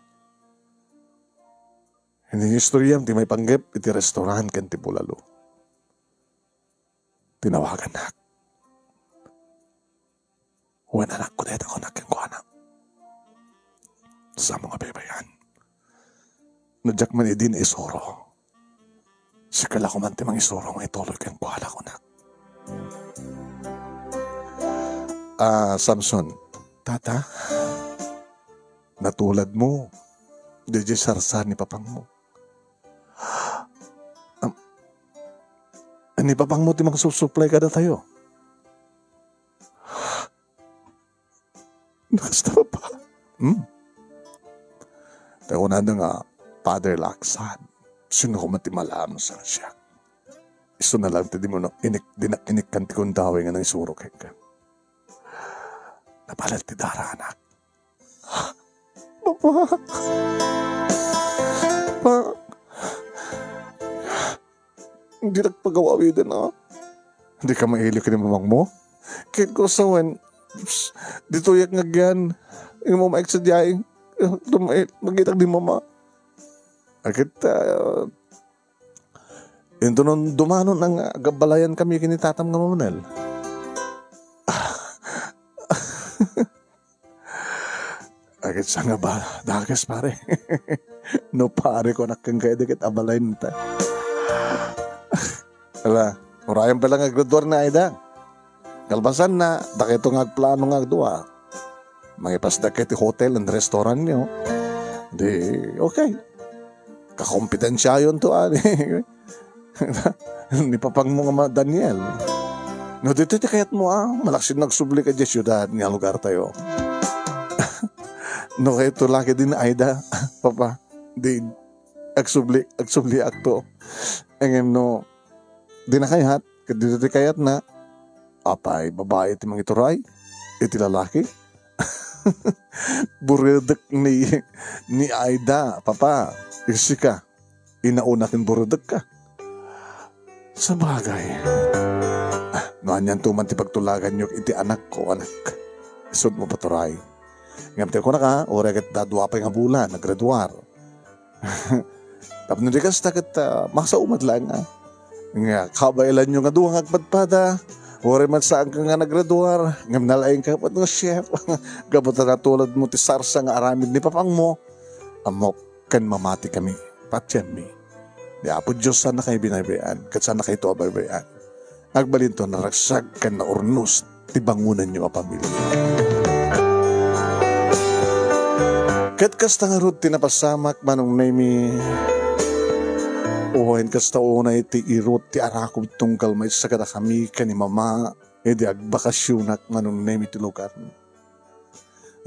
Iti istoriam ti maipanggep iti restaurant ken ti bulalo. Tinawagannak. Wen anakko dayta kunak kenkuana. Sa mga baybay-an. No diak man idi naisuro. Sika la koman ti mangisuro nga ituloy kenkuana kunak. Ah, Samson, tata, natulad mo. Diay sarsa ni papang mo. Am, ni papang mo ti mangsusuplay kadatayo. Nakasta pa. Hmm? Tayo na nga, Father Laksan. Sino ko man ti malam sa siya? Isu na lang ti di mo na inik-, di na inikkan ti kundawi nga nang isuro kay ka. Napalit ti dara, anak. Papa. Pa. Hindi nagpagawawiden, ah. Hindi ka maili ka ni mamang mo? Kahit ko sa wen, psst, dito yak ngagyan. Yung mama eksad yaing. Magitag di mama. Agit, ah, Intonon dumano nang agabalayan kami kini tatam nga Mamanel. Agit sa nga ba, dagas, pare. No, pare, ko nakkan kayo dikit abalayan ta. Ala, urayan pa lang aggraduar na, Aida. Kalpasan na, dakito nga agplano nga agdua. Mangipasdak iti hotel and restaurant nyo. Di, okay. Kakompetensiayon to, ani. Ni papang mo nga ma-, Daniel. No, dito ti kayat mo, ah. Malaksid nagsubli ka di siyudad nga lugar tayo. No, kayo to lagi din, Aida. Papa, di, agsubli, agsubli akto. Engem no, di na kayat, ket dito ti kayat na. Apay, babae ti mangituray, iti lalaki. Buredek ni, ni Aida, papa, isika, inauna ken buredek ka. Sabagay. Ah, no anian to man ti pagtulaganyo iti anakko, anak. Isut mo paturay. Ngem ti kunaka, uray ket dadua pay nga bulan, naggraduar. Tapno di kasta ket, ah, masaumat laeng, ah. Nga, kabaelanyo nga dua nga agpadpada, uray met saan ka nga naggraduar, ngem nalaing ka met nga chef. Gapu ta natulad mo ti sarsa nga aramid ni papang mo, ammok ken mamati kami, patienmi. Ni Apo Dios, saan na kayo binaybay-an, ket saan na kayo to a baybay-an. Agbalinto a naragsak ken naurnos ti bangonanyo a pamilya. Ket kasta ngarud ti napasamak, Manong Nemi. Wen kasta unay ti irut ti arakom tunggal maysa kadakami ken ni Mama idi agbakasionak, Manong Nemi, ti lugar.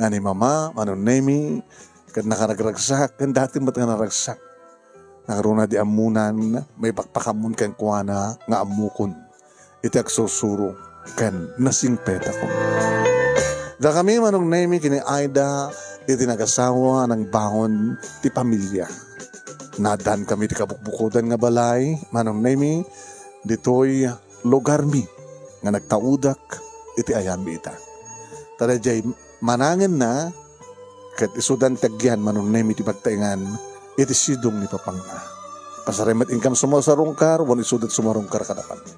Nga ni Mama, Manong Nemi, ket nakaragragsak, ken dati met nga naragsak. Nangruna di ammonan, maipakpakammon kenkuana nga ammokon iti agsursuro ken nasingpetakon. Dakami, Manong Nemi, ken ni Aida, iti nagasawa, nangbangon ti pamilya. Nadan kami ti kabukbukodan nga balay, Manong Nemi, ditoy lugarmi nga nagtaudak iti ayanmi ita. Ta daydiay manangenna ket isudan ti agyan, Manong Nemi, ti pagtaengan iti sidong ni papangna. Pasarem met inkam sumasarungkar, wen isudat sumarungkar kadakami.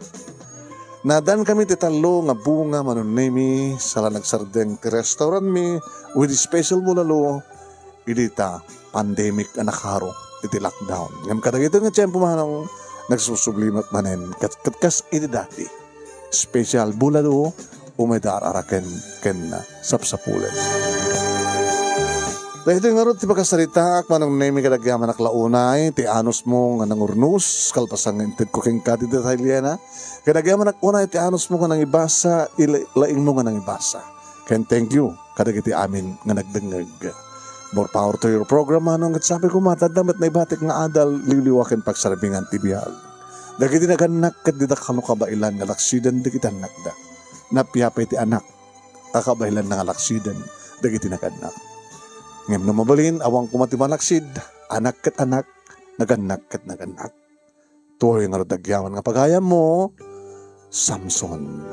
Nadan kami ti tallo nga bunga, Manong Nemi, sala nagsardeng ti restaurantmi with special bulalo, idi ta pandemic a nakaro iti lockdown. Ngem kadagitoy nga tiempo, Manong, nagsusubli met manen ket, ket kas idi dati. Special bulalo, umay da ar-araken ken sapsapulen. Daytoy ngarud ti pakasaritaak, Manong Nemi, kadagyaman a launay ti anusmo nga nangurnos, kalpasan nga intedko kenka ti detalyena. Kadagyaman a unay ti anusmo nga nangibasa, ila-, laingmo nga nangibasa. Ken thank you kadagiti amin nga nagdengngeg. More power to your program, Manong, ket sapay koma ta adda met naibatik nga adal, liwliwa ken pagsarmingan ti biag. Dagiti nagannak ket dida kano kabaelan nga laksiden dagiti annakda. Napiapay ti anak a kabaelanna nga laksiden dagiti nagannak. Ngem no mabalin, awan koma ti malaksid, anak ket anak, nagannak ket nagannak. Toy ngarud agyaman nga pagayammo, Samson.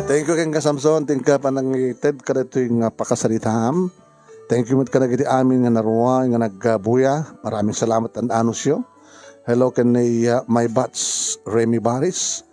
Thank you kenka, Samson. Thank you, panangited kadatoy nga pakasaritam. Thank you met kadagiti amin nga naruay nga nagbuya. Maraming salamat, an-anusyo. Hello ken ni, uh, my batch, Remy Baris.